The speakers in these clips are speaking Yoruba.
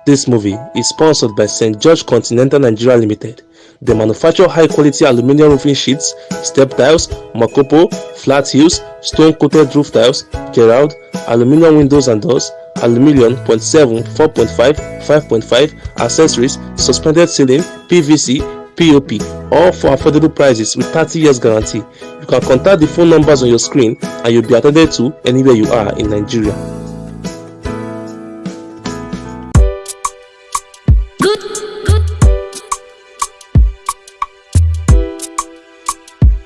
This movie is sponsored by St. George Continental Nigeria Limited. They manufacture high quality aluminum roofing sheets, step tiles, makopo, flat heels, stone coated roof tiles, Gerald, aluminum windows and doors, aluminum 0.7, 4.5, 5.5, accessories, suspended ceiling, PVC, POP, all for affordable prices with 30 years guarantee. You can contact the phone numbers on your screen and you'll be attended to anywhere you are in Nigeria.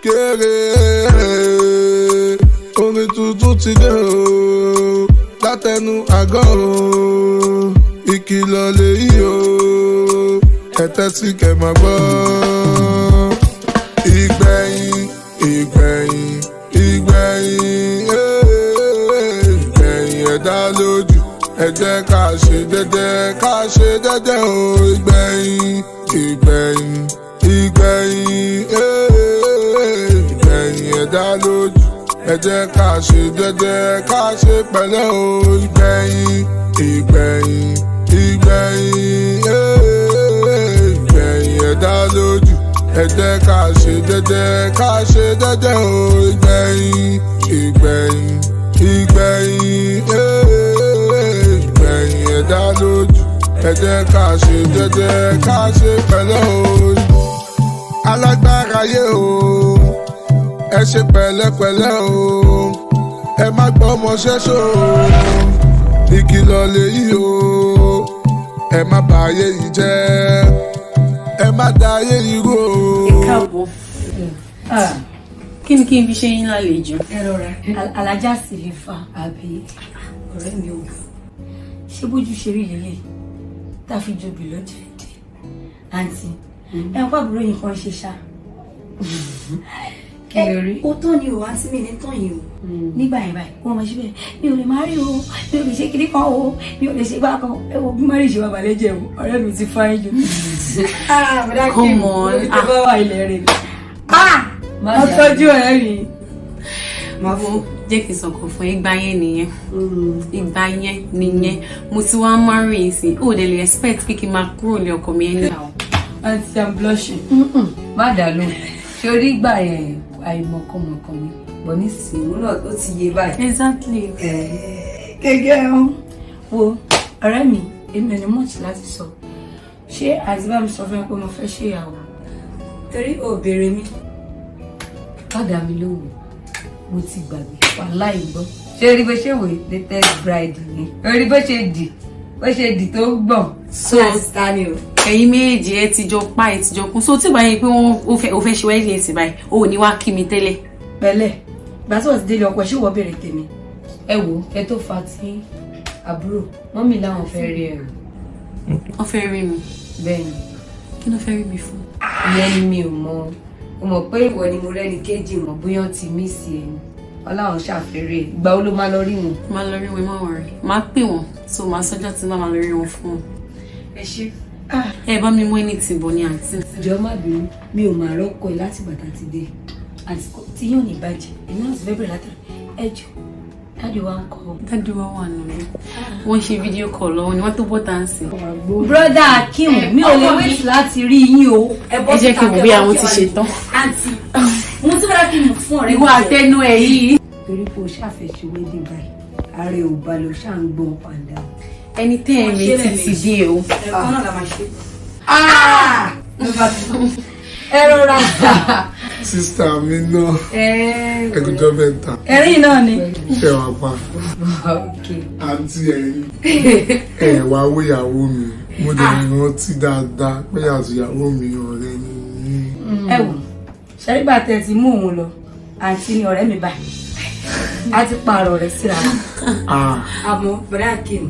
Kéré orin tuntun ti dé o, látẹnu àgọ́ o, ìkìlọ̀ lèyí o, ẹ tẹ́tí kẹ́ máa gbọ́. Ìgbẹ̀yìn, ìgbẹ̀yìn, ìgbẹ̀yìn, ìgbẹ̀yìn ẹ̀dá lójú. Ẹ jẹ́ ká ṣe jẹ́jẹ́, ká ṣe jẹ́jẹ́ o. Ìgbẹ̀yìn, ìgbẹ̀yìn, ìgbẹ̀yìn, ìgbẹ̀yìn ẹ̀dá lójú. Ẹ jẹ́ ká ṣe jẹ́jẹ́, ká ṣe pẹ̀lẹ́ o. Ìgbẹ̀yìn, ìgbẹ̀yìn, ìgbẹ̀yìn, ìgbẹ̀yìn ẹ̀dá lójú. Ẹ jẹ́ ká ṣe jẹ́jẹ́, ká ṣe jẹ́jẹ́ o. Ìgbẹ̀yìn, ìgbẹ̀yìn, ìgbẹ̀yìn, ìgbẹ̀yìn ẹ̀dá lójú. Ẹ jẹ́ ká ṣe jẹ́jẹ́, ká ṣe pẹ̀lẹ́ o. Alágbára yé o, ẹ ṣe pẹ̀lẹ́pẹ̀lẹ́ o, ẹ má gbọ́mọ ṣẹ́ṣọ́ o. Ìkìlọ̀ lèyí o, ẹ má bà ayé yìí jẹ́, ẹ má da ayé yìí rú o. Ẹ káàbọ̀. Kí ni kí n fi ṣe yín lálejò? Ẹ rọra, alájà sì lè fa àbí ọ̀rẹ́ mi ò ṣé bójú ṣe rí lélẹ̀ tá a fi jobi lọ́jọ́ èdè. Àǹtí, ẹ ń pàbúrò yìí kan ṣe ṣá. Kí ló rí? Ó tán ni o, àǹtí mi ní tán yìí o. Nígbà yẹn báyìí wọ́n máa ṣe bẹ́ẹ̀, mi ò lè má rí o, mi ò lè ṣe kiri kan o, mi ò lè ṣe bá kan. Ẹ wo bí mari ṣe wà balẹ̀ jẹ́ o, ọ̀rẹ́ mi ti fáyín jù. Come on. Tó bá wà ilẹ̀ rẹ̀ ni wọ́n tọ́jú ọ̀rẹ́ mi. Mo jẹ́ kí n sọ̀kan fún ìgbà yẹn nìyẹn. Ìgbà yẹn nìyẹn. Mo ti wá marry sí. Ó dẹ̀ lè expect pé kí n máa kúrò ní ọkọ mi anyhow. Aunty, I'm blushing. Má dà lóhùn, sórí ìgbà yẹn àìmọ̀kànmọ̀kàn ni bọ̀ nísìnyí òun náà ó ti yé báyìí. Exactly. Gẹ́gẹ́ o. Wo ọ̀rẹ́ mi, èmi ò ní much láti sọ. Ṣé àti bá mi sọ fún ẹ pé mo fẹ́ ṣe ìyàwó? Torí ò béèrè mi. Má dà mí lóhùn, mo ti gbàgbé, wàláì gbọ́. Ṣé rí bó ṣe wò, latest bride ni, orí bó ṣe dì, bó ṣe dì tó ń gbọ̀n. So ta ni o. ẹ̀yin méjèèjì ẹ ti jọ pa, ẹ ti jọ kún. So tí ò bá yẹ pé wọ́n ó fẹ́ ṣe wedding sí báyìí, o ò ní wá kí mi tẹ́lẹ̀. Pẹ̀lẹ́, ìgbà tí wọ́n ti délé ọkọ ẹ̀, ṣé wọ́n béèrè tèmi? Ẹ wo, ẹ tó fa tí àbúrò mọ́mì láwọn fẹ́ rí ẹ o. Wọ́n fẹ́ rí mi? Bẹ́ẹ̀ ni. Kí ló fẹ́ rí mi fún? Ìyẹn ni mi ò mọ. O mọ̀ pé ìwọ ni mo rẹ́ni kéjì mọ̀, bóyá wọ́n ti mí sí ẹ ni, ọláwọn ṣàfẹ́rẹ́ ẹ. Ìgbà wo ló máa lọ rí wọn? Máa lọ rí wọn, má worry. Máa pè wọ́n, so máa sọ́jọ́ tí máa lọ rí wọn fún wọn. Ẹ ṣe. Ẹ bá mi mú anything bọ̀ ní, àǹtí. Jọ, má bínú, mi ò máa rọ́kọ ẹ láti bàtà ti dé. Àti tí yóò ní bàjẹ́, èmi náà ti fẹ́ bẹ̀rẹ̀ látara. Ẹ jọ, daddy wa ń kọ́? Daddy wa wà nílé. Wọ́n ṣe video call lọ́wọ́ ni, wọ́n tó bọ́ tá à ń sìn. Brother Akim, mi ò lè wait láti rí yín o. Ẹ jẹ́ kí n wò bí àwọn ti ṣe tán. Àǹtí, mo ti fẹ́ràn kí n fún ọ̀rẹ́ mi Ìwọ jẹ. àtẹnu ẹ̀ yìí. Torí pé o ṣàfẹ́ ṣe wedding báyìí, ààrẹ ò balẹ̀, o ṣáà ń gbọ́n pàǹdà. Ẹni tẹ́ ẹ̀ retí ti dé o. Ẹ̀kọ́ náà la máa ṣe. Ẹ rọra sà. Sister mi náà, ẹgùjọ mẹ́ta. Ẹ̀rín náà ni. Ṣe wà pa? Àǹtí, ẹ̀yin ẹ wá wó ìyàwó mi, mo dẹ̀ rántí dáadáa pé àti ìyàwó mi ọ̀rẹ́ ni yín. Ẹ wò, ṣẹ́rígbà tẹ́ ti mú òun lọ, àǹtí ni ọ̀rẹ́ mi báyìí, a ti pààrọ̀ rẹ̀ síra wọn. Ah, Àmọ́ bọ̀dá Akim,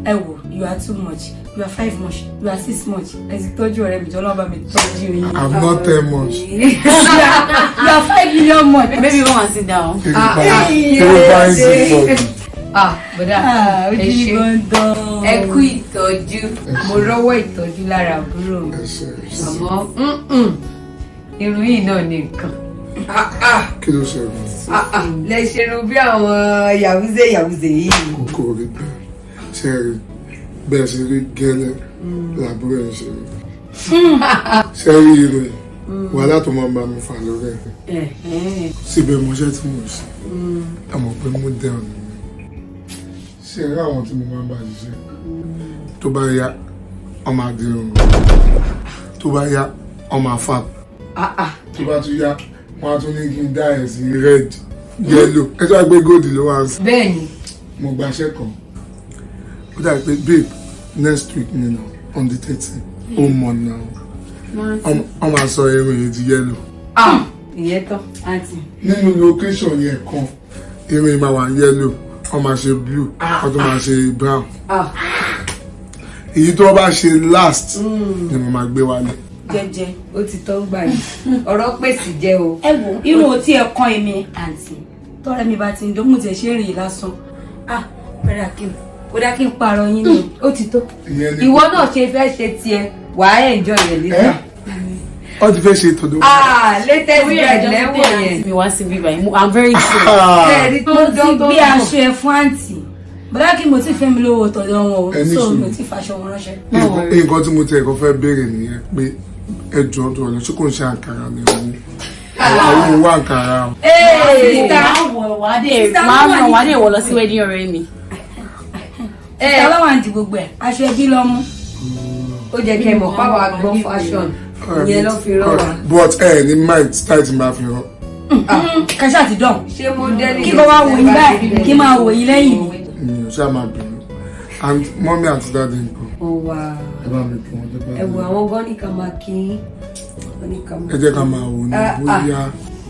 ẹ wò, you are too much, you are five much, you are six much. Ẹ ti tọ́jú ọ̀rẹ́ mi, jọ̀ọ́ lọ́wọ́ bá mi tọ́jú yín. I'm not 10 much. You are 5 million much. Baby, go and sit down. Yorùbá ń sì pọ̀ jù. Ah, bọ̀dá, Ah, ẹ ojú ṣé. gbọ̀ndàn. Ẹ kú ìtọ́jú, mo rọ́wọ́ ìtọ́jú lára àbúrò mi. Ẹ ṣé, ẹ ṣé. Àmọ́ irun yìí náà ní nǹkan. Kí ló ṣẹlẹ̀? Lẹ ṣerun bí àwọn yàwúzẹ yàwúzẹ yìí. Kókó rí bẹ́ẹ̀ ṣe rí. Bẹ́ẹ̀ ṣe rí gẹ́lẹ́ làbúrò ẹ̀ ṣe rí. Ṣé rí irun yìí? Wàhálà tó máa ń bá mi fà lórí ẹ̀. Síbẹ̀ mọṣẹ́ tí mo ṣe. Ẹ mọ̀ pé mo dẹ̀ ọ̀nà mi. Ṣé rí àwọn tí mo máa ń bá ṣiṣẹ́? Tó bá yá, wọ́n máa di irun. Tó bá yá, wọ́n máa fà. Tó bá tún yá, wọ́n á tún ní kí n dá ẹ̀ sí red, yellow. Ẹ tó wá gbé gold ló wá sí. Bẹ́ẹ̀ni. Mo gbaṣẹ́ kan. Ó dàbí pé babe, next week ni now, on the 13, ó mọ̀ now. Wọ́n máa sọ irun yìí di yellow. Ah, ìyẹn tán. Àǹtí. Nínú location yẹn kan, irun yìí máa wà yellow, wọ́n máa ṣe blue, wọ́n tún máa ṣe brown. Èyí tó bá ṣe last ni mo máa gbé wálé. Jẹ́jẹ́. Ó ti tán gbà yìí, ọ̀rọ̀ pèsè jẹ́ o. Ẹ wo irun ò tí ẹ kàn èmi àǹtí. Tọ́rẹ́ mi bá ti ń dán, mo tiẹ̀ ṣe é rìn lásán. Ah, bẹ́rẹ̀ kí n kó dá kí n parọ́ yín ni. Ó ti tó. Ìyẹn ni. Ìwọ náà ṣe fẹ́ ṣe tiẹ̀, wàá enjoy rẹ̀ later. Wọ́n ti fẹ́ ṣe tọ̀dọ̀. Ah, latest bride lẹ́wọ̀n yẹn. Mi wá sí bíbá yìí, I'm very sure. Ẹ̀rí tó Mo ń dán ti tó gbé ń dùn. aṣọ ẹ fún àǹtí. Bọ́dá kí mo ti fẹ́ mi lówó tọ̀dọ̀ wọn o, Ẹ ní so sùúrù. mi ò tí faṣọ wọn ránṣẹ́. Nǹkan tí mo ti ẹ̀kọ́ fẹ́ béèrè nìyẹn pé ẹ jọ̀ọ́ tó ọ̀nà ṣé kò ń ṣe àǹkárá ni òun àwọn owó àǹkárá o. Ee, Sister, Máa ló wà ràn ní- wá dé wọ lọ sí wedding ọ̀rẹ́ mi. Ìta lọ́wọ́ àǹtí gbogbo ẹ̀, aṣọ ẹbí lọ mú. Ó jẹ́ kẹ́ mọ̀ páwa gbọ́ fashion, ìyẹn ló fi rán wa. But ẹ ní mind style tí n bá fi rán. Kàṣà ti dán. Ṣé modeling? Kí kò wá wò yín báyìí, kí máa wò yín lẹ́yìn mi. Mi ò ṣáà máa bínú. And mummy àti daddy nǹkan. Ó wà. Ẹ bá mi kí wọn tó bá Ẹ wo mi. àwọn gan ní ká máa kí yín. Wọ́n ní ká máa. Ẹ jẹ́ ká máa wò ní bóyá.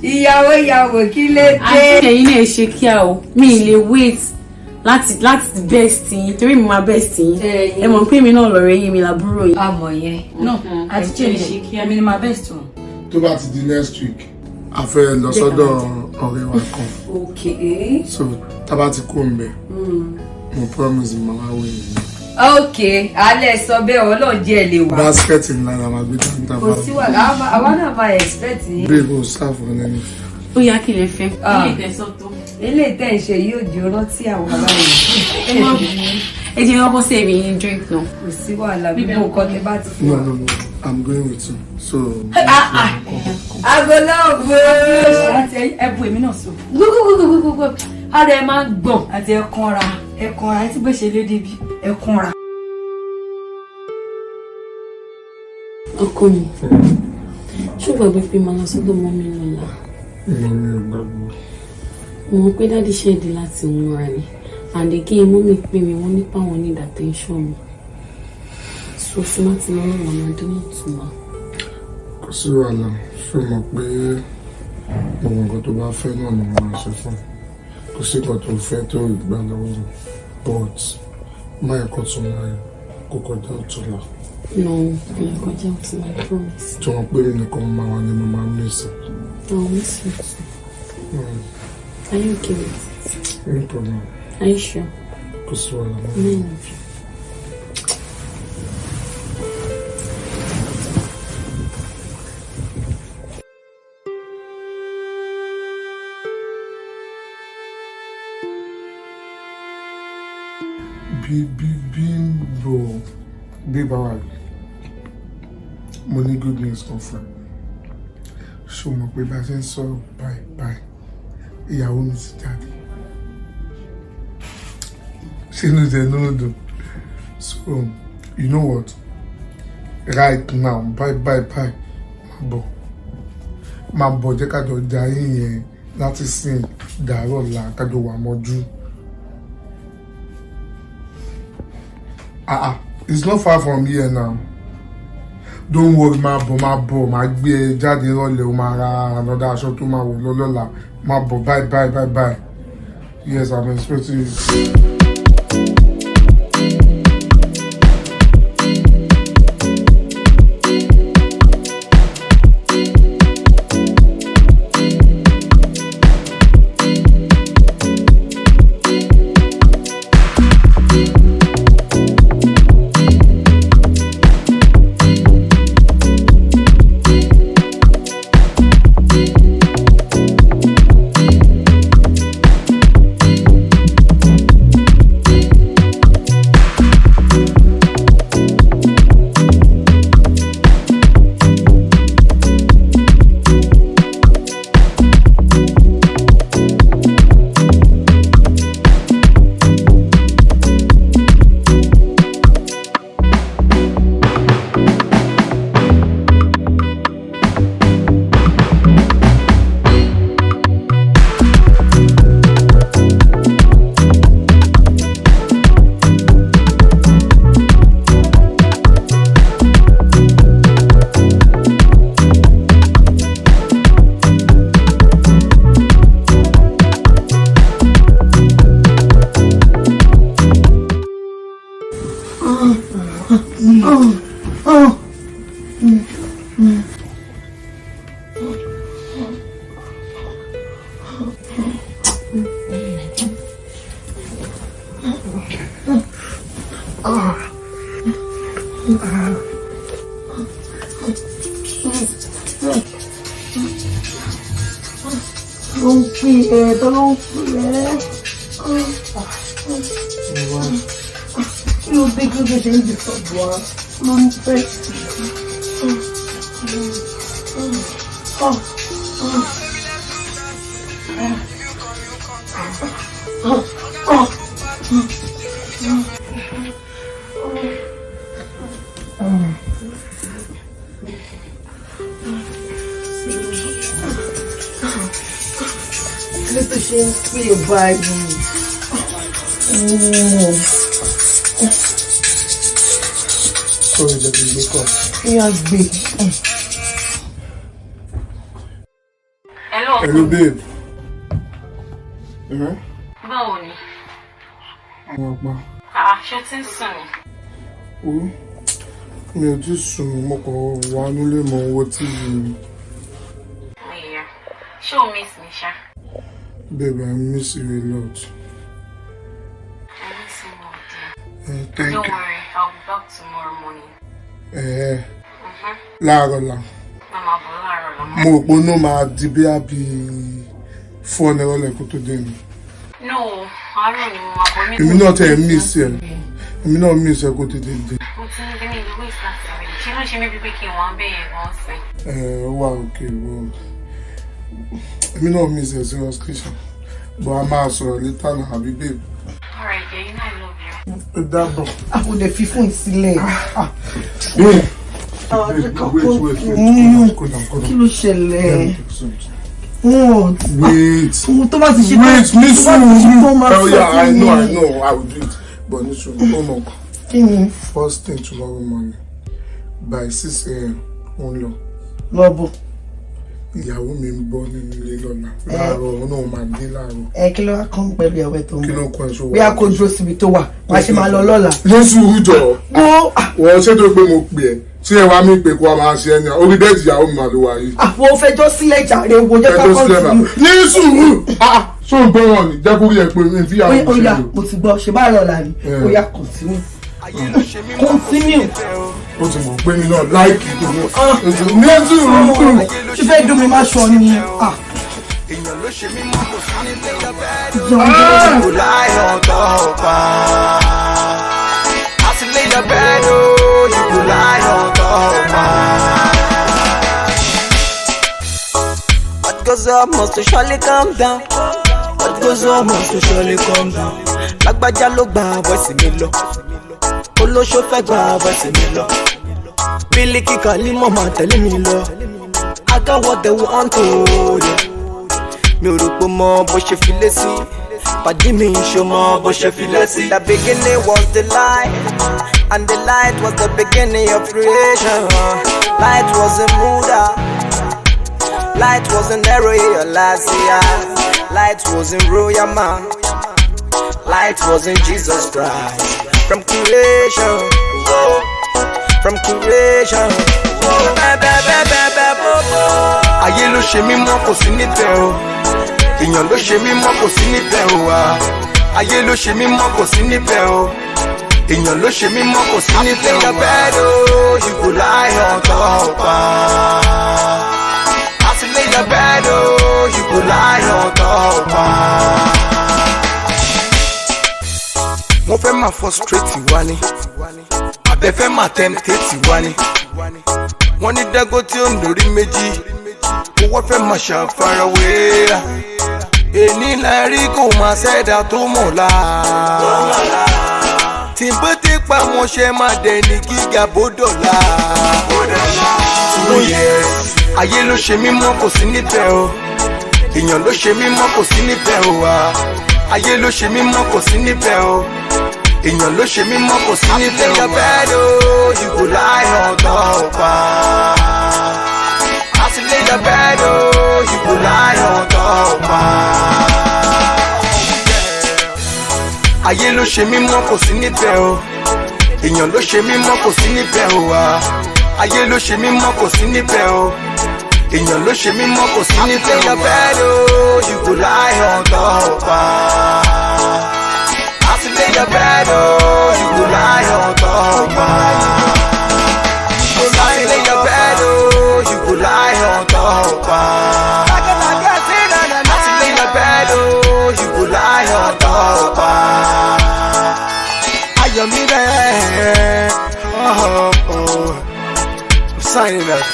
Ìyàwó ìyàwó, kí lè dé? Àti ẹ̀yin náà ṣe kíá o, mi ì lè wait láti best yín torí mi máa best yín. Ẹ̀yin. Ẹ mọ̀ pé mi náà lọ̀rẹ́ yín, mi làbúrò yín. Àmọ̀ yẹn. No, àti change, èmi ni máa best wọn. Tó bá ti di next week, a fẹ́ lọ sọ́dọ̀ ọ̀rẹ́ wa kan. Okay. So tá bá ti kó ń bẹ̀, mo promise màá wá wẹ̀ yín. Okay, alẹ́ sọ bẹ́ẹ̀, Ọlọ́run jẹ́ ẹ lè wà. Basket ńlá la máa gbé dání tá a Kò bá. sí wàhálà, àwa náà máa expect yín. Babe, o sáfù lẹ́nu. Ó yá, kí lè fẹ́. Ah. Ilé ìtẹ̀sọ́ tó. Eléyìí tẹ̀ ń ṣe yóò jẹ́ rántí àwọn bàbá yẹn. Ẹ má bínú. Ẹ jẹ́ kọ́kọ́ sí èmi yín drink náà. Kò sí wàhálà, gbogbo nǹkan tẹ bá ti fún No, wa. no, no, I'm going with you. So. Aago náà gbó. Àti ẹbù èmi náà so. Gbogbogbogbogbò, ara ẹ máa ń gbọ̀n. Àti ẹkanra ẹkanra àti bó ṣe lé débi ẹkanra. Ọkọ mi, ṣó gbàgbé pé màá lọ sọ́dọ̀ mummy lọ́la? Mo ní ìgbàgbọ́. Mo mọ̀ pé daddy ṣẹ̀dí láti múra ni, and again mummy pè mí, wọ́n nípa wọn need attention mi. So tí má ti lọ lọ́la, máa dé lọ́tùnla. Kò sí wàhálà. Ṣé o mọ̀ pé gbogbo nǹkan tó bá fẹ́ náà ni mo máa ṣe fún ẹ? Kò sí nǹkan tó fẹ́ tó ìgbà lọ́wọ́ mi. But má ẹ̀kọ́ tún láyọ̀ kó kọjá ọ̀túnla. No, mi ò kọjá ọ̀túnla, I promise. Tí wọ́n pé mi nìkan máa wà ní mo máa miss ẹ. I will miss you too. Are you okay with it? No problem. Are you sure? Kò sí wàhálà mọ́. I love you. Bí bí Bímbọ́, bí báwa rí, mo ní good news kan fún ẹ. Ṣé o mọ̀ pé bá a ṣe ń sọ̀rọ̀ báyìí báyìí, ìyàwó mi ti jáde? Ṣé inú jẹ inú dùn? So you know what, right now, bye bye bye, máa bọ̀, máa bọ̀, jẹ́ ká jọ jayé yẹn láti sìn dàárọ̀ la ká jọ wà mọ́jú. Ah ah, it's not far from here now. Don't worry, máa bọ̀, máa bọ̀, máa gbé ẹ jáde rọ̀lẹ́, o máa ra another aṣọ tó máa wọ̀ lọ́lọ́la. Máa bọ̀, bye bye bye bye. Yes, I'm expecting you. Ló ń pè ẹ́ tó ló ń pè ẹ́. Kí ló dé, kí ló dé ṣe ń disturb wa ló ń fẹ́? Kí ló tó ṣe ń pè báyìí? Sorry, jẹ́ kí n gbé kọ́. Ìyá gbé. Hello. Hello, babe. Eh? Báwo ni? Àwọn àpá. Ah, ṣé o ti ń sùn ni? Ó mi ò tí sùn, mo kàn wà nílé mọ owó TV mi. Yeah. Ṣé o miss mi ṣá? Babe, I miss you a lot. I miss you more, dear. Thank Don't you. worry, I'll be back tomorrow morning. Láàárọ̀ la. Màmá bọ̀ láàárọ̀ la. Mo rò pé inú máa di bí àbí 4 nírọ̀lẹ́ kó tó dé ni. No, àárọ̀ ni mo máa bọ̀ mí. Èmi náà tẹ̀ ẹ́ miss ẹ̀. Èmi náà miss ẹ̀ kó tètè dé. Mo ti ní kíní ìlú waste láti rí. Ṣé ló ṣe mí bíi pé kí n wà ń bẹ̀yẹn gan sí? Ẹ ó wà òkè wọ́n. Èmi náà miss ẹ̀ seriously ṣá. But a máa sọ̀rọ̀ later náà, àbí babe? Alright, dear, you know I love you. Ó dàbọ̀. A kò dẹ̀ fi fún ìsílẹ̀. Babe, babe, wait, wait, wait. Cool down, cool down, cool Kí down. ló Let ṣẹlẹ̀? me take something. What? Wait. Ohun tó bá ti ṣe Wait, ní tó bá ti ṣe tán sùúrù. máa Oh sọ yeah, I fún know, I mi. know, I will do it. But ní sùúrù, ó mọ̀ nǹkan. Kí ni? First thing tomorrow morning, by 6 a.m., ó ń lọ. Lọ́bù. Ìyàwó mi ń bọ̀ nínú ilé lọ́la. Láàárọ̀, òun náà máa dé láàárọ̀. Ẹ kí ló wá kán pẹ̀lú ìyàwó ẹ̀ tó ń Kí bọ̀? ló kọ́ ẹ̀ṣọ́ Bí a kò dúró síbi tó wà, wàá ṣe máa lọ lọ́la. Ní sùúrù jọ. Wo. Wọ́n ṣé tó pé mo pè ẹ́. Tí ẹ wá mi pè kó wa máa ṣe ẹni, orí bẹ́ẹ̀dì ìyàwó mi máa ló wà yìí. Àwọn fẹjọ́ sílẹ̀ jàre, wo jẹ́ ká Ẹjọ́ sílẹ̀ bá. continue. Ní sùúrù! Ah, ṣó ń gbọ́ràn ni? Jẹ́ kó rí ẹ pé mi fi àwọn Ó yá, ìṣèlú. mo ti gbọ́, ṣe bá rọ̀ là ní. Yeah. Ó yá, continue. Continue. Ó ti mọ̀ pé mi náà láìkì tó mọ̀. Ní sùúrù! Ṣé fẹ́ dùn mí má ṣọ ni? Ah. Èèyàn ló ṣe mímọ́ kò sí nílé Jẹun jẹun. kò láyọ̀ tó pa. As you lay your bed, oh, you go lie on top. What goes up must surely come down. What goes up must surely come down. Lágbájá ló gba voice mi lọ. Olóṣó fẹ́ gba voice mi lọ. Bílíkì Kàlímọ̀ máa tẹ̀lé mi lọ. I got what they want to, yeah. Mi ò rò pé mọ bó ṣe fi lé sí. Pàdé mi ṣo mọ bó ṣe fi lé sí. The beginning was the light, and the light was the beginning of creation. Light was a Buddha. Light was an arrow last year. Light was in Royal Man. Light was in Jesus Christ. From creation, oh, from creation. Oh, ba, ba, ba, ba, ba, bo, bo. Ayé ló ṣe mí mọ́ kò sí níbẹ̀ o. Èèyàn ló ṣe mí mọ́ kò sí níbẹ̀ o wa. Ayé ló ṣe mí mọ́ kò sí níbẹ̀ o. Èèyàn ló ṣe mí mọ́ kò sí níbẹ̀ o wa. Bed, oh, you go lie on top. Ah. As you lay your bed, oh, you go lie on top. Ah. Wọ́n fẹ́ máa frustrate wa ni, àbẹ̀fẹ́ máa temptate wa ni. Wọ́n ní Dangote ó ń lórí méjì, owó fẹ́ máa ṣàfarawé. Èní la rí, kò máa ṣẹ̀dá tó mọ̀ la. Tí bó ti pa wọn ṣe máa dẹni gíga bó dọ̀la. Oh yes. Ayé ló ṣe mí mọ́ kò sí níbẹ̀ o. Èèyàn ló ṣe mí mọ́ kò sí níbẹ̀ o wa. Ayé ló ṣe mí mọ́ kò sí níbẹ̀ o. Èèyàn ló ṣe mí mọ́ kò sí níbẹ̀ o wa. Bed, oh, you go lie on top. Ah. As you lay your bed, oh, you go lie on top. Ah. Ayé ló ṣe mí mọ́ kò sí níbẹ̀ o. Èèyàn ló ṣe mí mọ́, kò sí níbẹ̀ o wa. Ayé ló ṣe mí mọ́, kò sí níbẹ̀ o. Èèyàn ló ṣe mí mọ́, kò sí níbẹ̀ o wa. Bed o, you go lie on top ah. As you lay your bed o, you go lie on top ah. As you lay your bed o, you go lie on top ah. As you lay your bed o, you go lie on top ah. Ayọ̀ mi rẹ̀, oh. I'm signing up.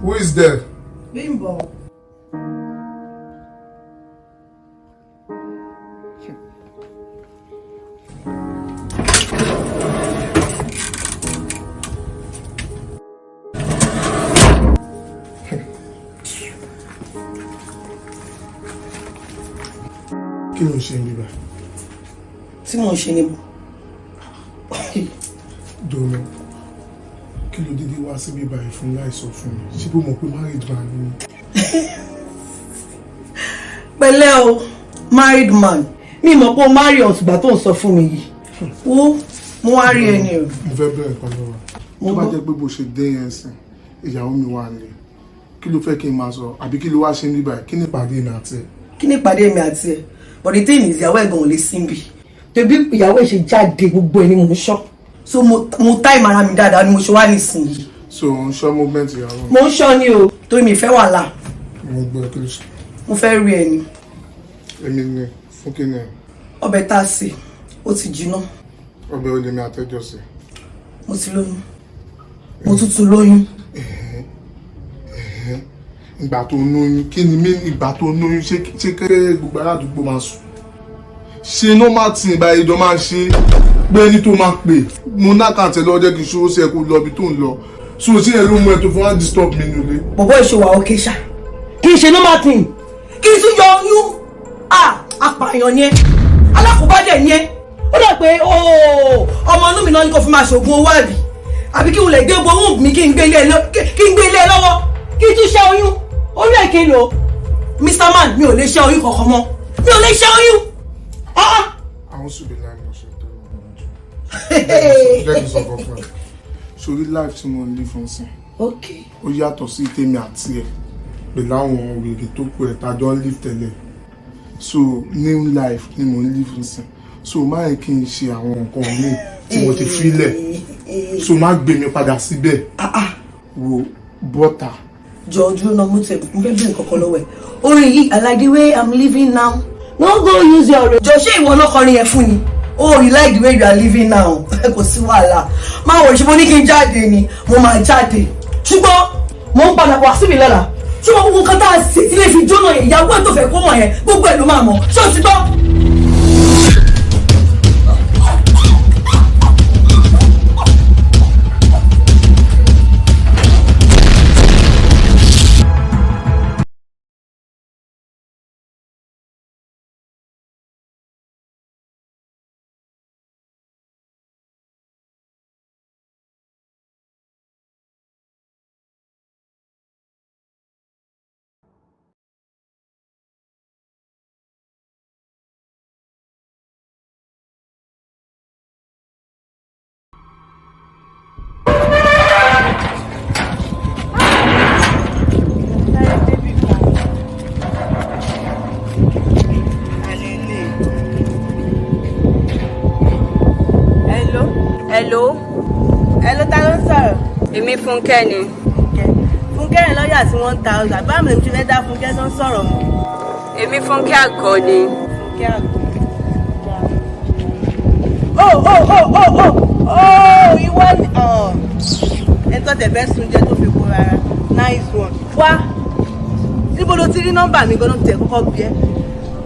Who is there? Bímbọ́. Kí ló ń ṣe níbà? Tí mò ń ṣe níbo? Dòrò, kí ló dédé wá síbí báyìí fún láì sọ fún mi? Ṣé bó mọ̀ pé married man ni? Pẹ̀lẹ́ o, married man. Mi mọ̀ pé o marry ọ̀tùgbà tó ń sọ fún mi yìí. Wo, mo wá rí ẹni o. Mo fẹ́ bẹ̀rẹ̀ kan lọ́wọ́. Tó bá jẹ́ pé bó ṣe dé yẹn sìn, ìyàwó mi wà nílé. Kí ló fẹ́ kí n máa sọ? Àbí kí ló wá ṣe níbà? Kí ni ìpàdé mi àti ẹ̀? Kí ni ìpàdé mi àti ẹ̀? But the thing is, ìyàwó ẹ̀gbọ́n ò lè síbi. Tẹ̀bí ìyàwó ẹ̀ ṣe jáde, gbogbo ẹ̀ ni mò ń ṣọ́. So mo time ara mi dáadáa ni mo ṣe wá nísìnyí. So ò ń ṣọ́ movement ìyàwó mi. Mo ń ṣọ́ ni o, torí mi fẹ́ wàhálà. Mo gbọ́, kí ló ṣe? Mo fẹ́ rí ẹni. Èmi ni fún kí ni? Ọbẹ̀ tá a sè, ó ti jiná. Ọbẹ̀ olè mi àtẹ́jọ́ sí. Mo ti lóyún. Mo tún tún lóyún. Ìgbà tó lóyún, kí ni mí? Ìgbà tó lóyún, ṣé kéré gbogbo aládùúgbò máa sùn? Ṣe normal thing báyìí jọ máa ń ṣe pé ẹni tó máa pè mo ná kàǹtẹ̀ lọ́wọ́, jẹ́ kí n ṣòwò sí ẹ kó lọ ibi tó ń lọ. So ṣé ẹ ló mú ẹ tó fún wa disturb mi nílé? Bọ̀bọ̀ ìṣòwò òkè ṣá. Kì í ṣe normal thing. Kí n tún yọ oyún. Ah, apààyàn ni ẹ́. Alákòóbá dẹ̀ ni ẹ́. Ó dà pé ooo, ọmọ inú mi náà ni kò fi máa ṣògùn owó, àbí? Àbí kí n lè gbé gbogbo mi, kí n gbé ilé ẹ lọ́wọ́? Kí n tún ṣe oyún. Orí ẹ̀ kí n lò. Mr. Man, mi ò lè ṣe oyún kankan mọ́. Mi ò lè ṣe oyún. Ah! Àwọn sùbí láì mọ̀ ṣe tó lọ́wọ́ jù. Jẹ́ kí n sọ fún ẹ. Sórí life tí mo ń live fún sìn, ó yàtọ̀ sí tèmi àti ẹ̀ pẹ̀lú àwọn wèrè tó kù ẹ̀ tájọ́ ń live tẹ́lẹ̀. So new life ni mo ń live fún sìn. So má yẹ kí n ṣe àwọn nǹkan míì tí mo ti filẹ̀. So má gbé mi padà síbẹ̀. Wo bọ́tà. Jọ, dúró náà, mo tẹ mo fẹ́ bí nǹkan kan lọ́wọ́ ẹ̀. Orin yìí, "I like the way I'm living now, no go use your." Jọ, ṣé ìwọ náà kọrin yẹn fún ni? Oh, you like the way you are living now. Kò sí wàhálà, má wọ̀. Ṣe mo ní kí n jáde ni? Mo máa jáde, ṣùgbọ́n mo ń padà wá síbi lọ́la. Ṣùgbọ́n gbogbo nǹkan tá a ṣe tí lè fi jóná yẹn, ìyàwó ẹ̀ tó fẹ́ kó mọ̀ yẹn, gbogbo ẹ̀ ló máa mọ̀. Ṣé o ti gbọ́? Hello. Hello. Hello, ta ló ń sọ̀rọ̀? Èmi Fúnkẹ́ ni. Fúnkẹ́ yẹn lọ́yà tí 1,000. Báwo ni mo ti fẹ́ dá Fúnkẹ́ tó ń sọ̀rọ̀ mọ́? Èmi Fúnkẹ́ Àgọ́ ni. Fúnkẹ́ Àgọ́. Oh oh oh oh oh oh, ìwọ ni ẹ tó tẹ̀ fẹ́ sun jẹ tó fi kó rárá. Nice one. Wá, níbo ló ti rí nọ́mbà mi gan-an tẹ̀ kọ́kọ́ bí ẹ?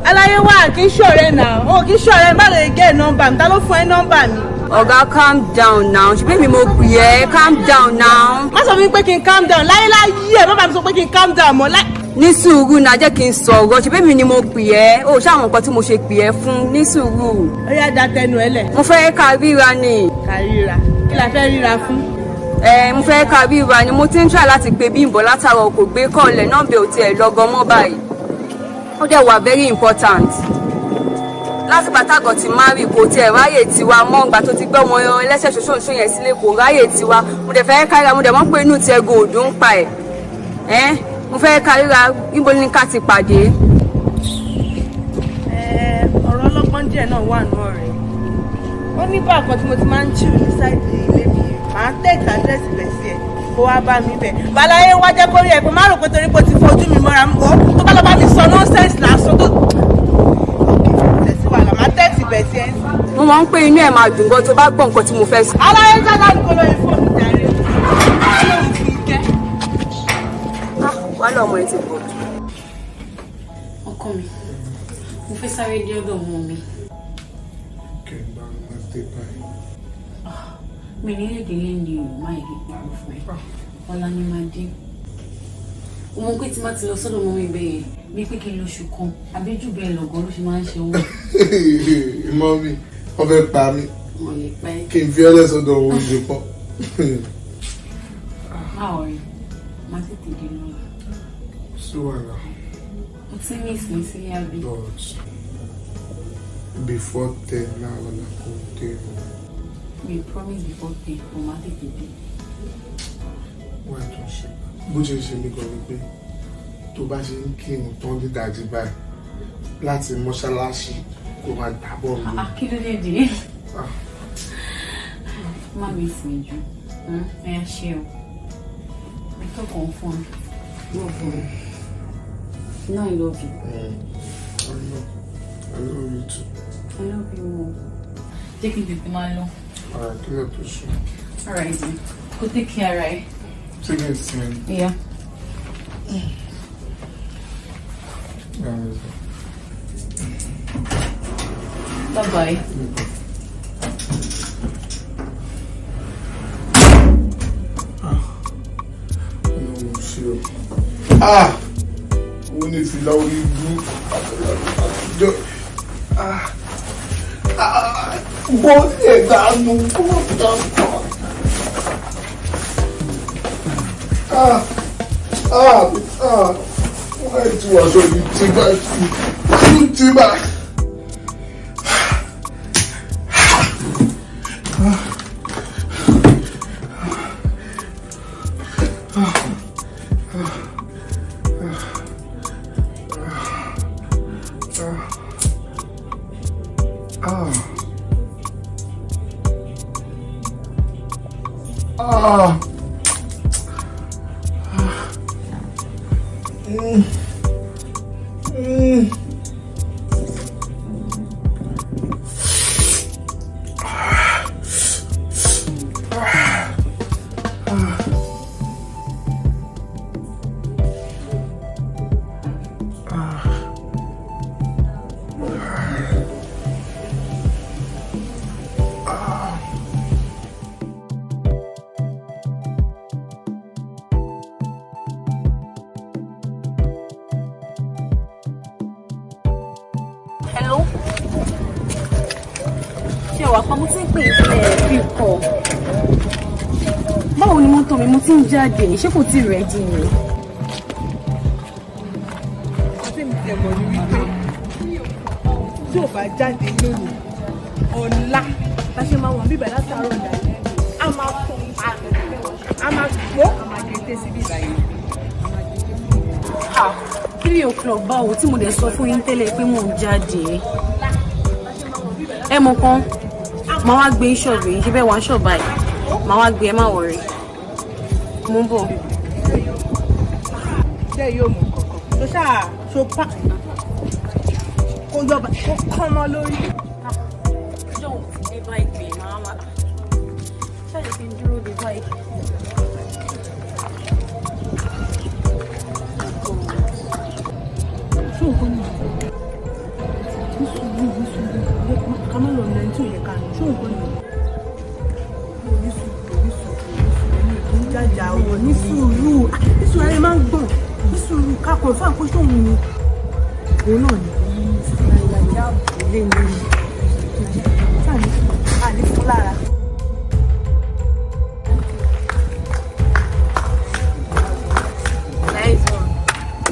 Aláyé wà, kì í ṣọ̀rẹ́ náà. O kì í ṣọ̀rẹ́, má lè gẹ́ nọ́mbà mi. Ta ló fún ẹ nọ́mbà mi? Ọ̀gá, calm down now. Ṣùgbọ́n èmi mo pè ẹ́, calm down now. Má sọ fún mi pé kí n calm down láyéláyé ẹ. Má bàa mi sọ pé kí n calm down mọ́ láì. Ní sùúrù náà, jẹ́ kí n sọ̀rọ̀. Ṣùgbọ́n èmi ni mo pè ẹ́. O ṣáà àwọn nǹkan tí mo ṣe pè ẹ́ fún, ní sùúrù. Ó yá, da tẹnu ẹ lẹ̀. Mo fẹ́ ká ríra ni. Ká ríra? Kí la fẹ́ ríra fún? Ẹ mo fẹ́ ká ríra ni. Mo ti ń try láti pe Bímbọ́ látàárọ̀, kò gbé call ẹ̀, nọ́mbà ò tiẹ̀ lọ́gọ́ mọ́ báyìí. Ó dẹ̀ wà very important. Láti bàtàgọ̀ ti marry, kò tiẹ̀ ráyè tiwa mọ́. Ìgbà tó ti gbọ́ ọmọ ẹlẹ́sẹ̀ ṣoṣooṣo yẹn sílé, kò ráyè tiwa. Mo dẹ̀ fẹ́ káríra, mo dẹ̀ mọ̀ pé inú tiẹ̀ go òdùn ń pa ẹ̀. Ẹ́ mo fẹ́ káríra, níbo ni ká ti pàdé? Ọ̀rọ̀ ọlọ́gbọ́n díẹ̀ náà wà nù ọ̀rẹ́. Ó ní bá kan tí mo ti máa ń chill ní side ilé mi yẹn. Màá text address ibẹ̀ sí ẹ, kó wá bá mi bẹ̀. Bàláyé wá jẹ́ kórí ẹ̀ pé má rò pé torí pé o ti fojú mi mọ́ra ó tó bá lọ bá mi sọ nonsense lásán tó. Tẹ̀sí wàhálà, màá text ibẹ̀ sí ẹ. Mo mọ̀ ń pé inú ẹ̀ máa dùn gan tó bá gbọ́ nǹkan tí mo fẹ́ sọ. Aláyé jáde ní kó lórí fóònù jàre. Ọlọ́run fi kẹ́. Wàhálà ọmọ ẹ ti pọ̀ jù. Ọkọ mi, mo fẹ́ sáré dé ọ̀dọ̀ ọmọ mi. Kí n bá wọn dé báyìí? Mi ní lè délé ní o, má yẹ kí n parọ́ fún ẹ. Ọ̀la ni máa dé. O mọ̀ pé tí má ti lọ sọ́dọ̀ ọmọ mi bẹ́ẹ̀ yẹn, bí pé kí n lóṣù kan àbí jù bẹ́ẹ̀ lọ́gán ló ṣe máa ń ṣe wọ́n. Mummy, wọ́n fẹ́ pa mí. Mo lè pẹ́. Kí n fi ẹlẹ́sọ̀dọ̀ òun oṣù kan. Má worry, má tètè dé lọ́la. Sí wàhálà. O ti ní ìsìn sílé àbí? But before 10 láàárọ̀ la kò dé o. Mi promise before 10, mo má tètè dé. Wọ́n á tún ṣe. Bó ṣe ń ṣe mí gan ni pé tó bá ṣe ń kírun tán dídàjí báyìí láti mọ́ṣáláṣí, kó máa gbà bọ́ mi. Ah, kí ló dé dé? Má mi sìn jù. Ẹ yá ṣe o. We talk on phone. No, I love you. I know. I love you too. I love you more. Jẹ́ kí n tètè máa lọ. Alright, kí ló tó sùn? Alright then. Go take care, right? Ṣé kí n sin? Yeah. Yeah, let's go. Bye bye. Ọlọ́run ṣe o. Ah! Owó ní ìfìlà orí ibú àtijọ́. Ah! Ah! Bọ́ ẹ̀dánù bọ́ dànù. Ah! Ah! Ah! Wọ́n ẹ̀ tí wàá sọ yìí tí bá tí bá. Ah. Ah. Mm. Mm. Hello? Ṣé wàá pa? Mo ti ń pè é sílẹ̀ bí kọ̀. Báwo ni mọ́tò mi? Mo ti ń jáde, ṣé kò tí ì ready ni? Àti mi tiẹ̀ mọ̀ ní wípé tí ò bá jáde lónìí, ọ̀la bá ṣe máa wà bíbẹ̀ látàárọ̀ dàlẹ́, a máa fún a máa gbó, a máa gé sí bíbá yìí. Ah, 3 o'clock báwo, tí mo dẹ̀ sọ fún yín tẹ́lẹ̀ pé mò ń jáde? Ẹ mọ̀ kan, màá wá gbé ṣọ́ọ̀bù yín, ṣe bẹ́ẹ̀ wá ṣọ́ọ̀bù báyìí. Màá wá gbé ẹ, má worry. Mo ń bọ̀. Ṣé yóò mú kankan tó ṣáà ṣo pa kó yọba kó kán mọ́ lórí. Ọjọ́ òun ti dé báyìí pé màá wá. Ṣáà kí n dúró dé báyìí. Ṣé nǹkan ní ní sùúrù, ní sùúrù, ká má lọ nà ẹni tí ò yẹ ká nà. Ṣé nǹkan ní ní sùúrù, ní sùúrù, ní sùúrù, ní jàjà ọ̀rọ̀, ní sùúrù, ní sùúrù, ayé máa ń gbọ̀n, ní sùúrù, ká kàn fún àkóso òun ni òun náà ni ilé ní àní fún lára.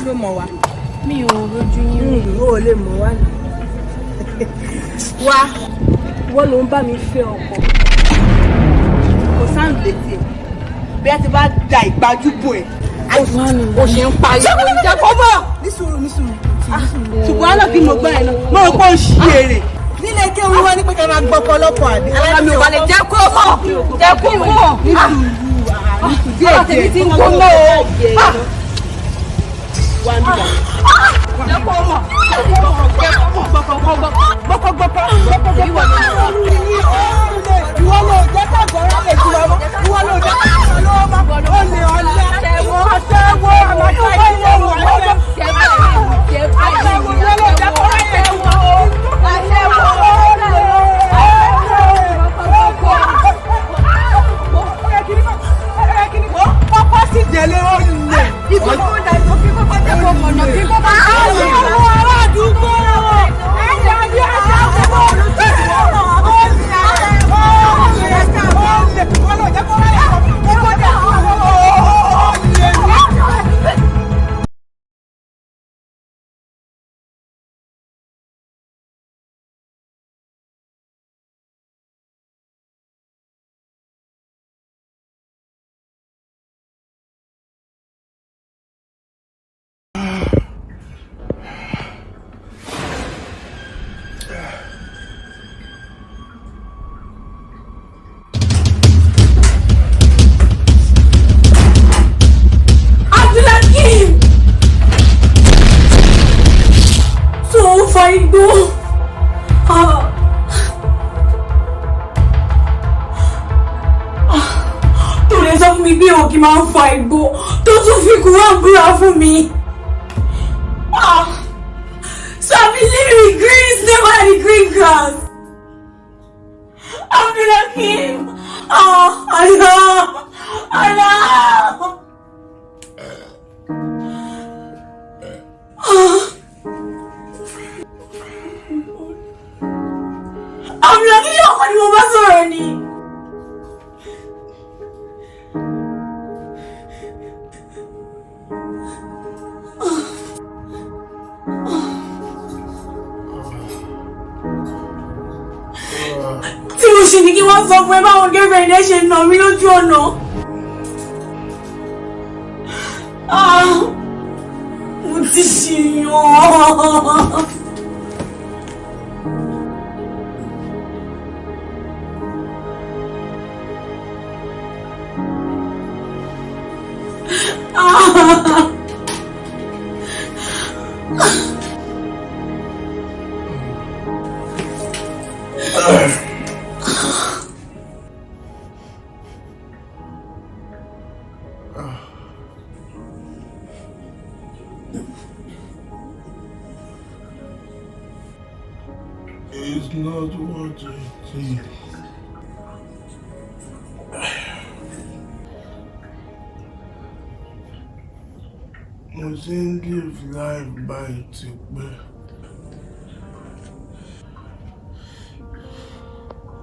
Ṣó mọ̀ wá? Mi ò rojú yín rí. O ò lè mọ̀ wá nà. Wá, ìwọ ló ń bá mi fẹ́ ọkọ. Kò sáǹdì létí ẹ̀. Bí a ti bá da ìgbájú bò ẹ̀. O ṣe ń pariwo Jẹ́ kó bọ̀. Ní sùúrù, ní sùúrù. Ṣùgbọ́n àná kí mo gbọ́ ẹ̀ náà. Mo rò pé ó ń ṣí èrè. Nílé kí orí wọn ní pé ká máa gbọ́ ọ̀pọ̀lọpọ̀ àbí. Ara mi ò balẹ̀, jẹ́ kó mọ̀, jẹ́ kó mọ̀. Ní sùúrù, ní sùúrù díẹ̀ Ọ̀rọ̀ tèmi ti ń gbóná o. Jẹ́ kó mọ̀. Ìwọ ló jẹ́ káàgọ́rọ́ lè jù lọ́wọ́. Ìwọ ló jẹ́ káàgọ́rọ́ lọ́wọ́ mọ́. Ó lè ọ̀lẹ́. Aṣẹ́wó àmàṣà ìwọ wò lọ́wọ́. Aṣẹ́wó ìwọ ló jẹ́ kó ráyè jù lọ́wọ́. Aṣẹ́wó kọ́kọ́ sì jẹ́lé ó lè. Ìkókó dà ìkókó kókó jẹ́ kó mọ̀nà kí kókó. Aṣẹ́wó ará àdúgbò. Ẹ̀jẹ̀ àbí aṣẹ́wó. Abdulhakeem! Tó ń fa igbó. Ah. Ah. Tó lè sọ fún mi bí òkè máa ń fa igbó tó tún fi kúrò búra fún mi. Ah. So I've been living with green never had the green grass. Abdulhakeem! Ah, Allah! Allah! Abdulhakeem, ṣé ọkọ ni mo bá sọ̀rọ̀ ni? Tí mo ṣe ní kí wọ́n sọ fún ẹ báwọn girlfriend ẹ ṣe nà mí lójú ọ̀nà. Ah, mo ti ṣìyàn. Ah. It's not what you think. Mo ti ń live life báyìí tipẹ́.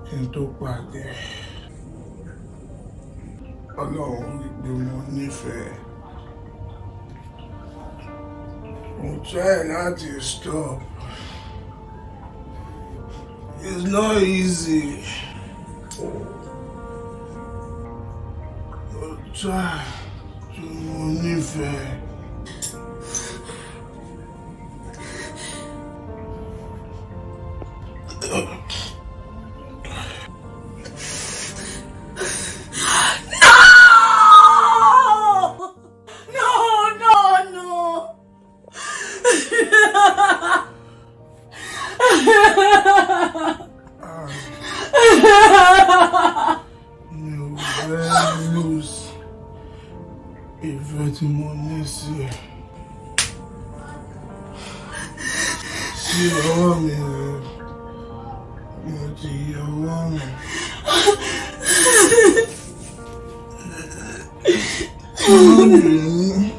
Kí n tó pàdé. Ọlọ́run rí pé mo nífẹ̀ẹ́. Mo try láti stop. It's not easy. Mo try tí mo nífẹ̀ẹ́. No! No, no, no. Mi ò fẹ́ lose ìfẹ́ tí mo ní sí ẹ. Sí ọwọ́ mi rẹ̀, mo ti yọ ọwọ́ mi. Ọwọ́ mi ní.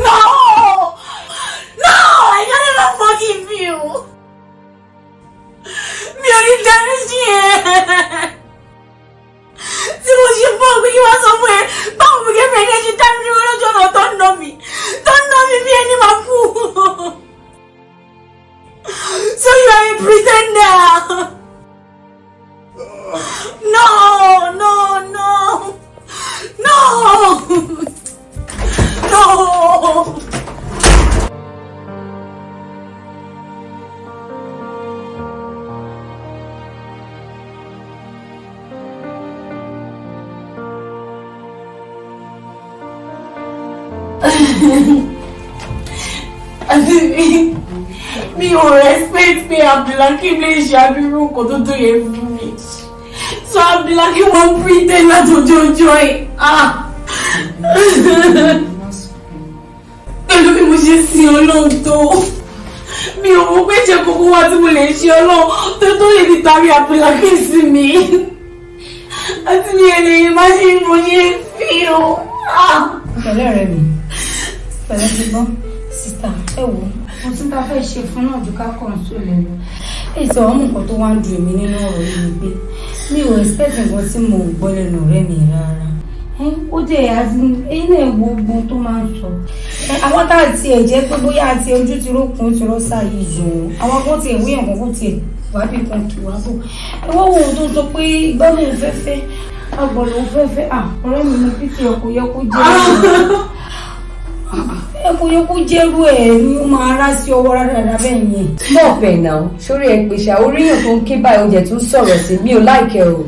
No! No! I can never forgive you! Mi ò ní dáríjì ẹ́! Tí mo ṣe fún ọ pé kí wọ́n sọ fún ẹ, báwo mi kẹ́fẹ̀ẹ́ ní ẹ ṣe dá mi dúró lójú ọ̀nà tó ń nà mí, tó ń nà Àti mi ò respect pé Abdulhakeem lè ṣe abirú nǹkan tó tó yẹ fún mi. So Abdulhakeem wọ́n pretend látọjọ́ ọjọ́ ẹ̀. Ah! Pẹ̀lú bí mo ṣe sin Ọlọ́run tó. Mi ò mọ̀ pé ṣe kókó wá tí mo lè ṣe Ọlọ́run tó tó lè fi tarí Abdulhakeem sí mi. Àti mi ò lè má ṣe mo ṣe fi o. Pẹ̀lẹ́ rẹ̀ mi, pẹ̀lẹ́ ti gbọ́, sister. Ẹ wò mo tún ta fẹ́ ṣe fún náà ju ká console ẹ lọ. Èyí tí àwọn nǹkan tó wá ń dùn mí nínú ọ̀rọ̀ yìí ni pé mi ò expect nǹkan tí mo gbọ́ lẹ́nu ọ̀rẹ́ mi rárá. Ó dẹ̀ ẹ̀yin náà wo gbogbo tó máa ń sọ. Àwọn tá a tiẹ̀ jẹ́ pé bóyá àti ojú ti rókun ti rọ́ṣà yìí jù, àwọn kan tiẹ̀ wíyàn kan kó tiẹ̀ wá bí kan kì wá bò. Ẹ wọ́n wo ohun tó ń sọ pé ìgbà lòun fẹ́ fẹ́ agbọ̀n lòun fẹ́ fẹ́. À, ọ̀rẹ́ mi, mo pity ẹ. Kò yẹ kó jẹ́ ẹ, kò yẹ kó jẹ́rú ẹ̀ ni ó máa rá sí ọwọ́ rárá bẹ́ẹ̀ yẹn. Stop ẹ̀ náà, sórí ẹ pèsè oríyàn tó ń ké báyìí, oúnjẹ tó ń sọ̀rọ̀ sí mi ò like ẹ́ o.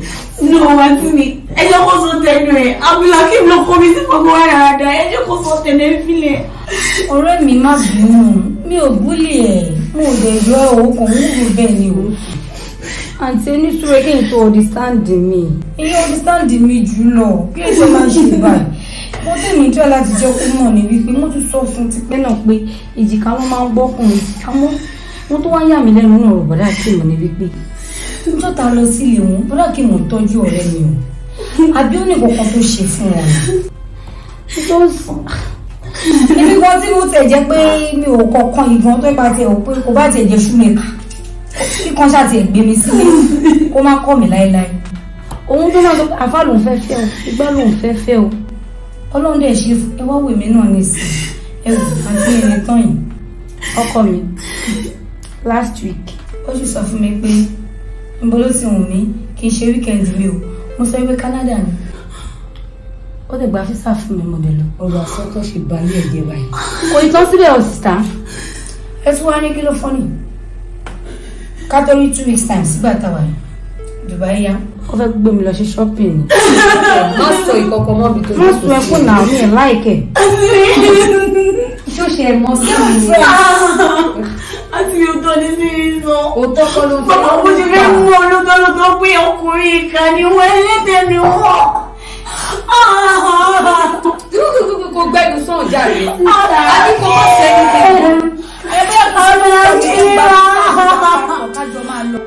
No, àǹtí mi, ẹ jẹ́ kó sọ tẹnu ẹ̀. Abdulhakeem ló kọ́ mi sí gbogbo wa dáadáa. Ẹ jẹ́ kó sọ tẹnu ẹ̀ fílẹ̀. Ọ̀rẹ́ mi, má bínú, mi ò bully ẹ̀, mo ò dẹ̀ yọ ẹ̀, òun kàn ń rò bẹ́ẹ̀ ni o. Àǹtí, oníṣòro kí n tó understand mi, èyí understand mi jù lọ kí lè ṣe máa ń ṣe báyìí. Mo tẹ̀mí jọ́ láti jẹ́ kó mọ̀ ní wípé mo tún sọ fún tipẹ́ náà pé èjìká ló máa ń gbọ́kùnrin. Àmọ́ wọ́n tó wá yà mí lẹ́nu náà, ọ̀rọ̀ bọ̀dá Akeem ní wípé níjọ́ ta lọ sílé wọn, bọ̀dá Akeem ò tọ́jú ọ̀rẹ́ mi o, àbí ó ní kankan tó ṣe fún wọn? Because èmi kan tí mo tẹ̀ jẹ́ pé mi ò kọ̀kan ìgbọ́n tó bá tiẹ̀ wò pé kò bá tiẹ̀ jẹ́ ṣúmẹ́kà kíkan ṣáà tiẹ̀ gbé mi sílé kó má kọ́ mi láéláé. Òun tó máa sọ pé àfa lòun fẹ́ fẹ́ o, igbá lòun fẹ́ fẹ́ o, Ọlọ́run dẹ̀ ṣe. Ẹ wá wò mí náà nísìn. Ẹ wò, àti ẹni tán yìí, ọkọ mi, last week ó sì sọ fún mi pé níbo ló ti wù mí kí n ṣe weekend mi o. Mo sọ pé Canada ni. Ó dẹ̀ gba visa fún mi, mo dẹ̀ lọ. Ọ̀rọ̀ àsọtọ̀ ṣe balẹ̀ ẹ̀jẹ̀ báyìí. Kò ì tán síbẹ̀ o, sister. Ẹ tún wá ní kí ló fọ́ ni kátólí 2 weeks time sígbà táwa yìí, Dubai yá, ó fẹ́ gbé mi lọ sí shopping ni. Má sọ ìkọ̀kọ̀ mọ́ bí tó Má sọ ẹkún náà, mi ì like ẹ́. Ṣó ṣe ẹ mọ́ sí mi? Àti mi ò tọ́ ní sí mi sọ. Òótọ́ kọ́ ló ń sọ. Bàbá, mo ṣe fẹ́ mú olóòótọ́ lóòótọ́ pé ọkùnrin ìkà ni wọ́n, ẹlẹ́dẹ̀ ni wọ́n. Kò gbẹ́nu sàn jáde. Àbí kò má sẹ́ni tẹ̀lé. Ẹgbẹ́ kan ló ń jíra. Kájọ máa lọ.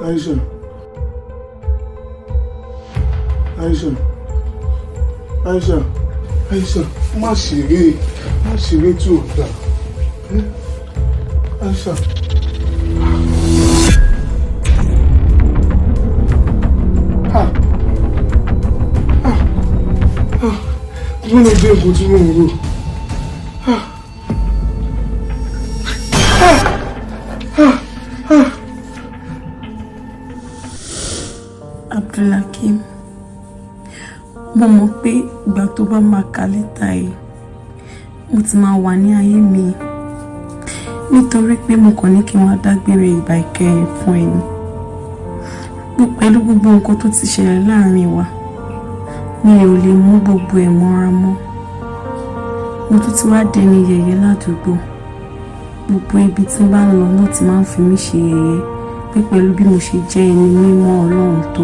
Aisha. Aisha. Aisha. Aisha, má ṣeré, má ṣeré tí ò dáa. Eh? Aisha. Ah. Ah. Ah. Mo lè dé nǹkan tí mò ń rò. Ah. Ah. Ah. Ah. Abdulhakeem, mo mọ̀ pé ìgbà tó bá máa ka lẹ́tà yìí, mo ti máa wà ní ayé mi, nítorí pé mo kàn ní kí wọ́n dágbére ìgbà ìkẹyìn fún ẹni pẹ̀lú gbogbo nǹkan tó ti ṣẹlẹ̀ láàrin wa. Mi ò lè mú gbogbo ẹ̀ mọ́ra mọ́. Mo tún ti wá dẹni yẹ̀yẹ́ ládùúgbò. Gbogbo ibi tí n bá ń lọ náà ti máa ń fi mí ṣe yẹ̀yẹ́ pé Pé pẹ̀lú bí mo ṣe jẹ́ ẹni mímọ́ Ọlọ́run tó,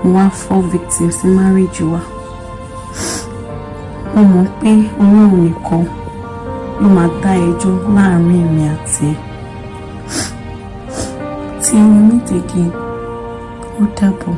mo wá fall victim sí marriage wa. Mo mọ̀ pé Ọlọ́run nìkan ló máa dá ẹjọ́ láàrin èmi àti ẹ̀. Till we meet again, ó dàbọ̀.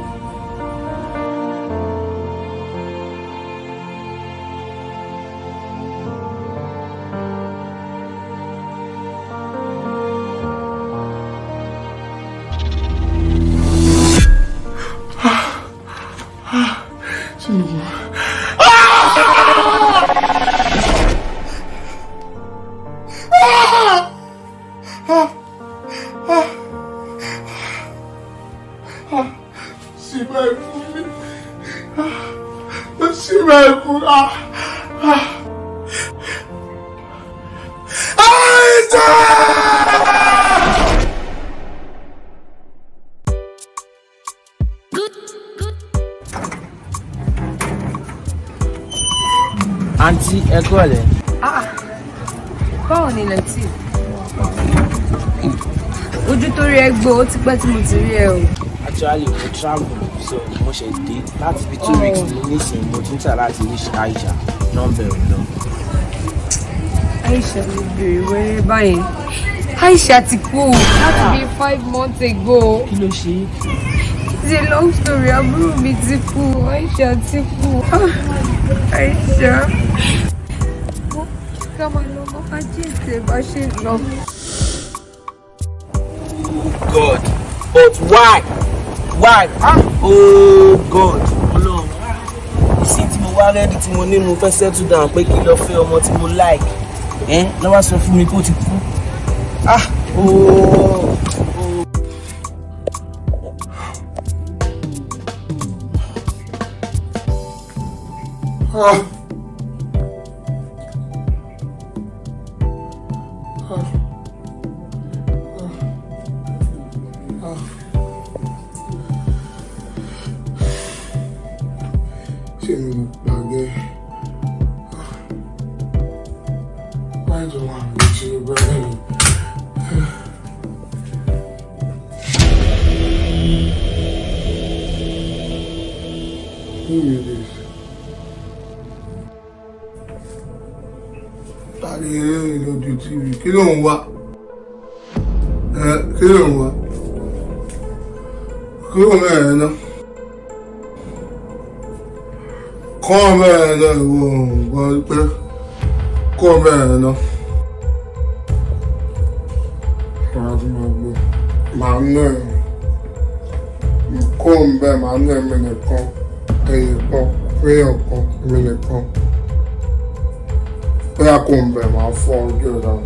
Síbẹ̀ fún mi. Síbẹ̀ fún mi. Àìsàn! Àǹtí, ẹ kúrọ̀lẹ́. Báwo ni ilẹ̀ tí? Ojú tó rí ẹ gbó, ó ti pẹ́ tí mo ti rí ẹ o. Actually, mo travel, so mo ṣe dé láti bí 2 weeks ní nísìnyí. Mo tún tà láti reach Aisha, nọ́mbà ẹ̀ lọ. Aisha ló béèrè wẹ́rẹ́ báyẹn. Aisha ti kú o láti bí 5 months ago. Kí ló ṣe é? It's a long story. Àbúrò mi ti kú. Aisha ti kú. Ah, Aisha. Ká máa lọ mọ́ ajé ìtẹ̀ bá ṣe lọ. God, but why? Why? Ah, oh God, Ọlọ́run. Ìsìn tí mo wá ready, tí mo ní mo fẹ́ settle down pé kí n lọ fẹ́ ọmọ tí mo like. Ẹ́ lọ́wọ́ sọ fún mi kó ti kú. Ah, oh. Ah. Ah. Ah. Ṣé mi ò gbàgbé? Why do I need you, baby? Who is this? Tani eré lójú TV? Kí ló ń wá? Ẹ kí ló ń wá? Kúrò mẹ́rin náà. Kọ́ mẹ́rin náà, ìwọ òǹgbọ́n pé kọ́ mẹ́rin náà. Màá tún máa gbọ́. Màá ná ẹ̀. Kó ń bẹ́ẹ̀, màá ná ẹ̀mí nìkan. Ẹ̀yìn kan, fẹ́yàn kan, èmi nìkan. Bóyá kó ń bẹ̀, màá fọ́ ojú ẹ̀ dànù.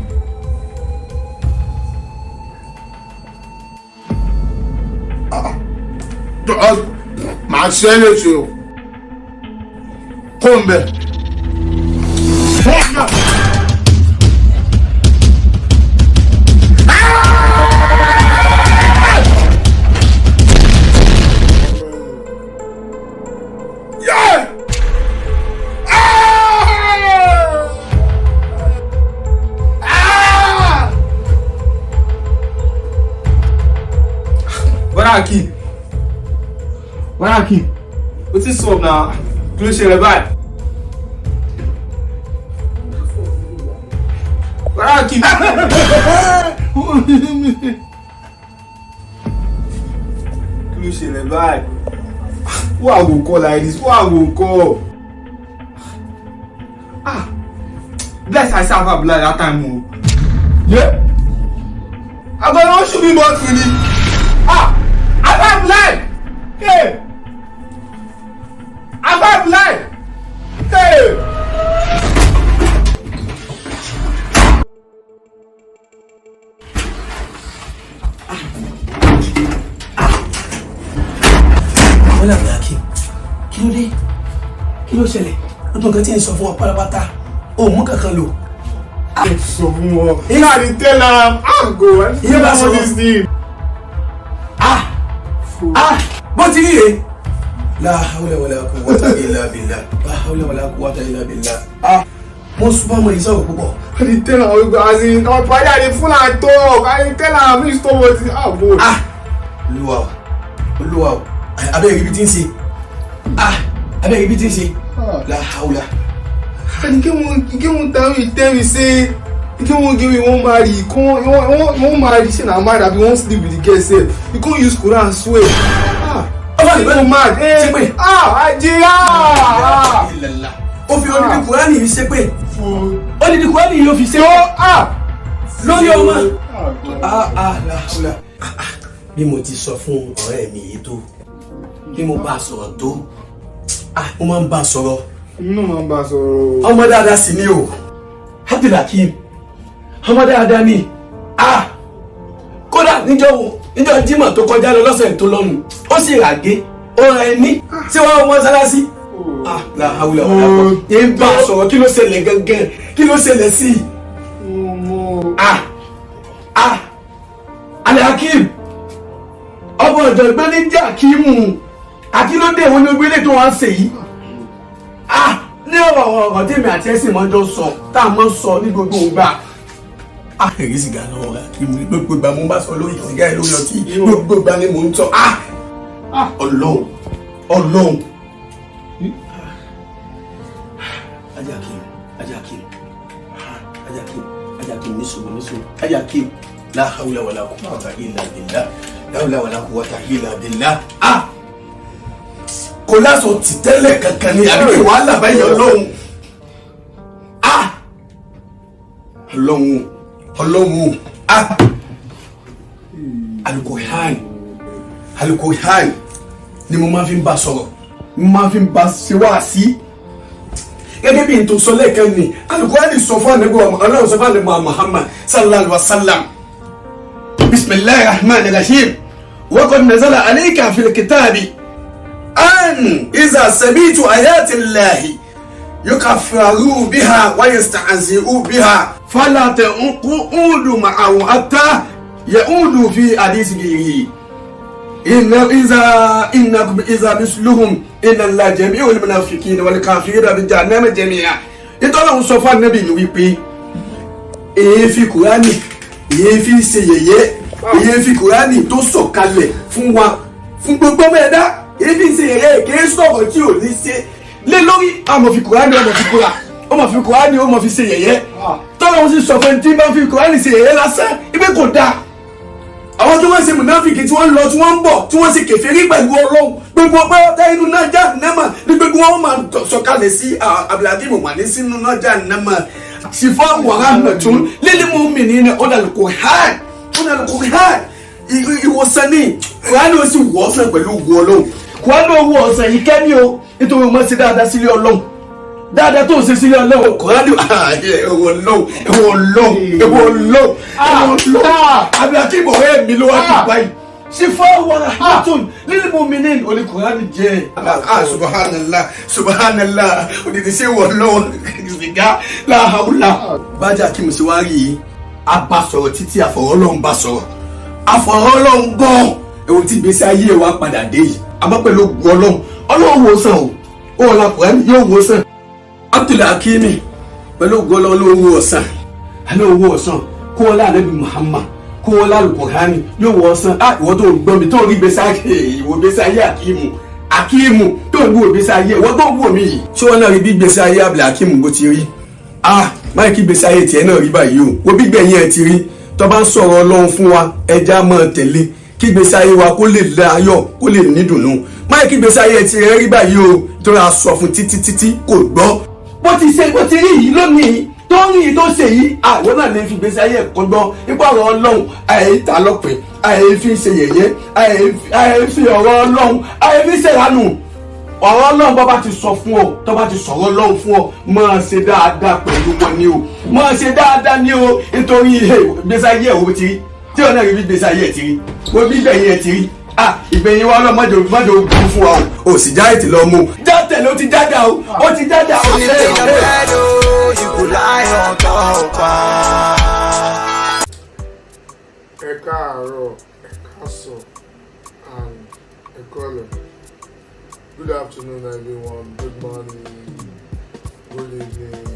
Màá ṣe é léṣe o. Kó ń bẹ̀. Kó ń bẹ̀. Yeah! Ah! Ah! Bọ́dà Akeem, Bọ́dà Akeem, ó ti sọ̀ náà, kí ló ṣẹlẹ̀ báyìí? Bọ́dà Akeem. Kí ló ṣẹlẹ̀ báyìí? Who I go call like this? Who I go call? Ah, bless I say I blind that time o. Yeah. I go don shoot me bottle ni. Ah, I blind. Hey. I blind. Hey. Wọ́n làbẹ̀ Akeem, kí ló dé? Kí ló ṣẹlẹ̀? Gbogbo nǹkan tí ń sọ fún wa pátápátá, o ò mú kankan lò. Sọ fún wọn. Ina dey tell am. Ah, go. Ìyẹn bá sọ. This thing. Ah ah, bó ti rí rèé. La hawla wala quwwata illa billah, la hawla wala quwwata illa billah. Ah. Mo ń súnmọ́ ọmọ yìí sọ̀rọ̀ púpọ̀. I dey tell am as in our padi, I dey full am talk. I dey tell am make he stop wetin. Ah, God. Ah, Olúwa o, Olúwa o, abẹ́rẹ́ ibi tí ń ṣe. Ah, abẹ́rẹ́ ibi tí ń ṣe. La haula. And e get one time he tell me say e get one girl he wan marry. He come, he wan marry, say na marry abi he wan sleep with the girl sef. He come use Quran swear. Ah, Ọba he go mad. Eh, ah, aje, ah. Ó fi odidi Kùránì yìí ṣépè. Odidi Kùránì yìí ó fi ṣépè. Ah, lórí ọmọ. Ah, ah, la haula. Bí mo ti sọ fún ọ̀rẹ́ mi yìí tó, bí mo bá a sọ̀rọ̀ tó, ah, mo máa ń bá a sọ̀rọ̀. Èmi náà máa ń bá a sọ̀rọ̀. Ọmọ dáadáa sì ni o, Abdulhakeem, ọmọ dáadáa ni. Ah, kódà níjọ́ wo, níjọ́ Jímọ̀ tó kọjá lọ lọ́sẹ̀ tó lọ́nu, ó sì ràgé, ó ra ẹni tí wọ́n mọ́sálásí. Ah, la haula wala quwwata. Yẹn bá a sọ̀rọ̀, kí ló ṣẹlẹ̀ gangan? Kí ló ṣẹlẹ̀ sí i? Ah, ah, Abdulhakeem, ọmọ ọ̀jọ̀gbọ́n ní jẹ́ Akíìmù, àkílódé òun ni ogbélé tó wá ń ṣe yìí? Ah, ní ọ̀rọ̀ tèmi àti ẹ̀sìn mọ́jọ́ sọ tá a mọ́ sọ ní gbogbo ìgbà. Ah, èrè sìgá lọ́wọ́ rẹ̀ kí mo gbogbo ìgbà mo bá sọ lórí sìgá yìí, lórí ọtí, gbogbo ìgbà ni mò ń tọ́. Ah, Ọlọ́run, Ọlọ́run. Ajakim, Ajakim, Ajakim, Ajakim, nísòro, nísòro, Ajakim. La hawla wala quwwata illa billah, la hawla wala quwwata illa billah. Ah, kò láṣọ tìtẹ́lẹ̀ kankan ni àbí kí wàhálà báyìí? Ọlọ́run, ah, Ọlọ́run, Ọlọ́run. Ah, Alukohan, Alukohan ni mo máa fi ń bá sọ̀rọ̀, mo máa fi ń bá ṣe wá sí gẹ́gẹ́ bí n tó sọ lẹ́ẹ̀kan ni Alukohan sọ fún Ànábì, Ọlọ́run sọ fún Ànábì Muhammad sallallahu alaihi wa sallam, bisimilahi rahman rahim, wa qad nazala alayka fil kitabi an iza sami'tu ayati llahi yukaffaru biha wa yastahzi'u biha fala taqudu ma'ahu hatta ya'udu fi hadisi ghayrihi inna iza innakum iza misluhum inna allaha jami'ul munafiqina wal kafirina fi jahannama jami'a. Nítorí àwọn sọ fún Ànábì ni wípé èyí fi Kùránì, èyí fi ṣe yẹ̀yẹ́, èyí fi Kùránì tó sọ̀kalẹ̀ fún wa, fún gbogbo ọmọ ẹ̀dá, èyí fi ṣe yẹ̀yẹ́, kì í sọ̀rọ̀ tí ò ní ṣe lé lórí. Àmọ̀ fi Kùránì, ọmọ fi kúra, ọmọ fi Kùránì, ọmọ fi ṣe yẹ̀yẹ́. Tọ́lá wọn sì sọ fún ẹni tí bá fi Kùránì ṣe yẹ̀yẹ́ lásán ibẹ̀ kò dáa. Àwọn tí wọ́n ṣe mùnáfìkì, tí wọ́n ń lọ, tí wọ́n ń bọ̀, tí wọ́n ṣe kèfèrí pẹ̀lú Ọlọ́run, gbogbo ọpẹ́ ọ̀tá inú náà jahannama ní gbogbo wọn máa sọ̀kalẹ̀ sí. Abdulhakeem wà ní sínú náà jahannama. Ṣìfọ́ wa rahmatun lil mu'minina, ọ̀dàlùkùrán, ọ̀dàlùkùrán, ìwòsàn ní Kùránì, ó sì wọ́ ọ̀sán pẹ̀lú ògùn Ọlọ́run. Kùránì ó wọ́ ọ̀sán yìí kẹ́mi o, nítorí wọ́n ṣe dáadáa sílé Ọlọ́run, dáadáa tó ń ṣe sílé Ọlọ́run. Kùránì, ẹ̀wọ̀n Ọlọ́run, ẹ̀wọ̀n Ọlọ́run, ẹ̀wọ̀n Ọlọ́run, ẹ̀wọ̀n Ọlọ́run. Abdulhakeem ọ̀rẹ́ mi ló wá kí báyìí. Ṣìfọ́ wa rahmatun lil mu'minin òní Kùránì jẹ́. Ah, subhanallah, subhanallah, òdìdí ṣé wọ̀ lọ́wọ́ sìgá, la hawla. Bájà kí mo ṣe wá rí i, a bá sọ̀rọ̀ títí, àfọ̀rọ̀ bá sọ̀rọ̀, àfọ̀rọ̀ gbọ́ ewu tí ìgbésí ayé wa padà dé yìí. Àmọ́ pẹ̀lú ògùn Ọlọ́run, Ọlọ́run wò sàn o, ó wọ́n la Kùránì yóò wò sàn. Abdulhakeem, pẹ̀lú ògùn Ọlọ́run ló wò ọ̀sán, alẹ́ owó ọ̀sán, kó wọ́n láàrin Muhammad, kó wọ́n láàrin Kùránì yóò wò ọ̀sán. Ah, ìwọ tó ń gbọ́ mi, tó ń rí gbèsè ayé, ìwọ gbèsè ayé Akíìmù, Akíìmù tó ń wò gbèsè ayé, ìwọ tó ń wò mí yìí. Ṣé wọn náà rí bí gbèsè ayé Abdulhakeem bó ti rí? Ah, báyìí kí gbèsè ayé tiẹ̀ náà rí báyìí o. Wo bí gbẹ̀yìn ẹ̀ ti rí. Tó bá ń sọ̀rọ̀ Ọlọ́run fún wa, ẹja máa tẹ̀lé kí gbèsè ayé wa kó lè láyọ̀, kó lè nídùnnú. Báyìí kí gbèsè ayé tiẹ̀ rí báyìí o, torí a sọ fún títí títí kò gbọ́. Bó ti ṣe, bó ti rí yìí lónìí, tó ń rí yìí, tó ṣe yìí, àwọn náà lè fi gbèsè ayé ẹ̀kọ́ gbọ́ nípa ọ̀rọ̀ Ọlọ́run. Àìta lọ́pẹ́, àìfi ṣe yẹ̀yẹ́, àìfi ọ̀rọ̀ Ọlọ́run, àìfi ṣèrànù ọ̀rọ̀ Ọlọ́run. Bá bá ti sọ fún ọ, tó bá ti sọ̀rọ̀ Ọlọ́run fún ọ, máa ṣe dáadáa pẹ̀lú wọn ni o, máa ṣe dáadáa ni o, nítorí gbèsè ayé ẹ̀ wo ti rí, tí ọ̀nà rí bí gbèsè ayé ẹ̀ ti rí, wo bí ìgbẹ̀yìn ẹ̀ ti rí. Ah, ìgbẹ̀yìn wa ọlọ́mọdé mọ́jọ ogun fún wa o, ò sì já ètè lọ mú já tẹ̀lé, ó ti jáda o, ó ti jáda o. Sleep in your bed, oh, you go lie on top. Ah. Ẹ káàárọ̀, ẹ káàsán and ẹ kúrọ̀lẹ́. Good afternoon, everyone. Good morning, good evening.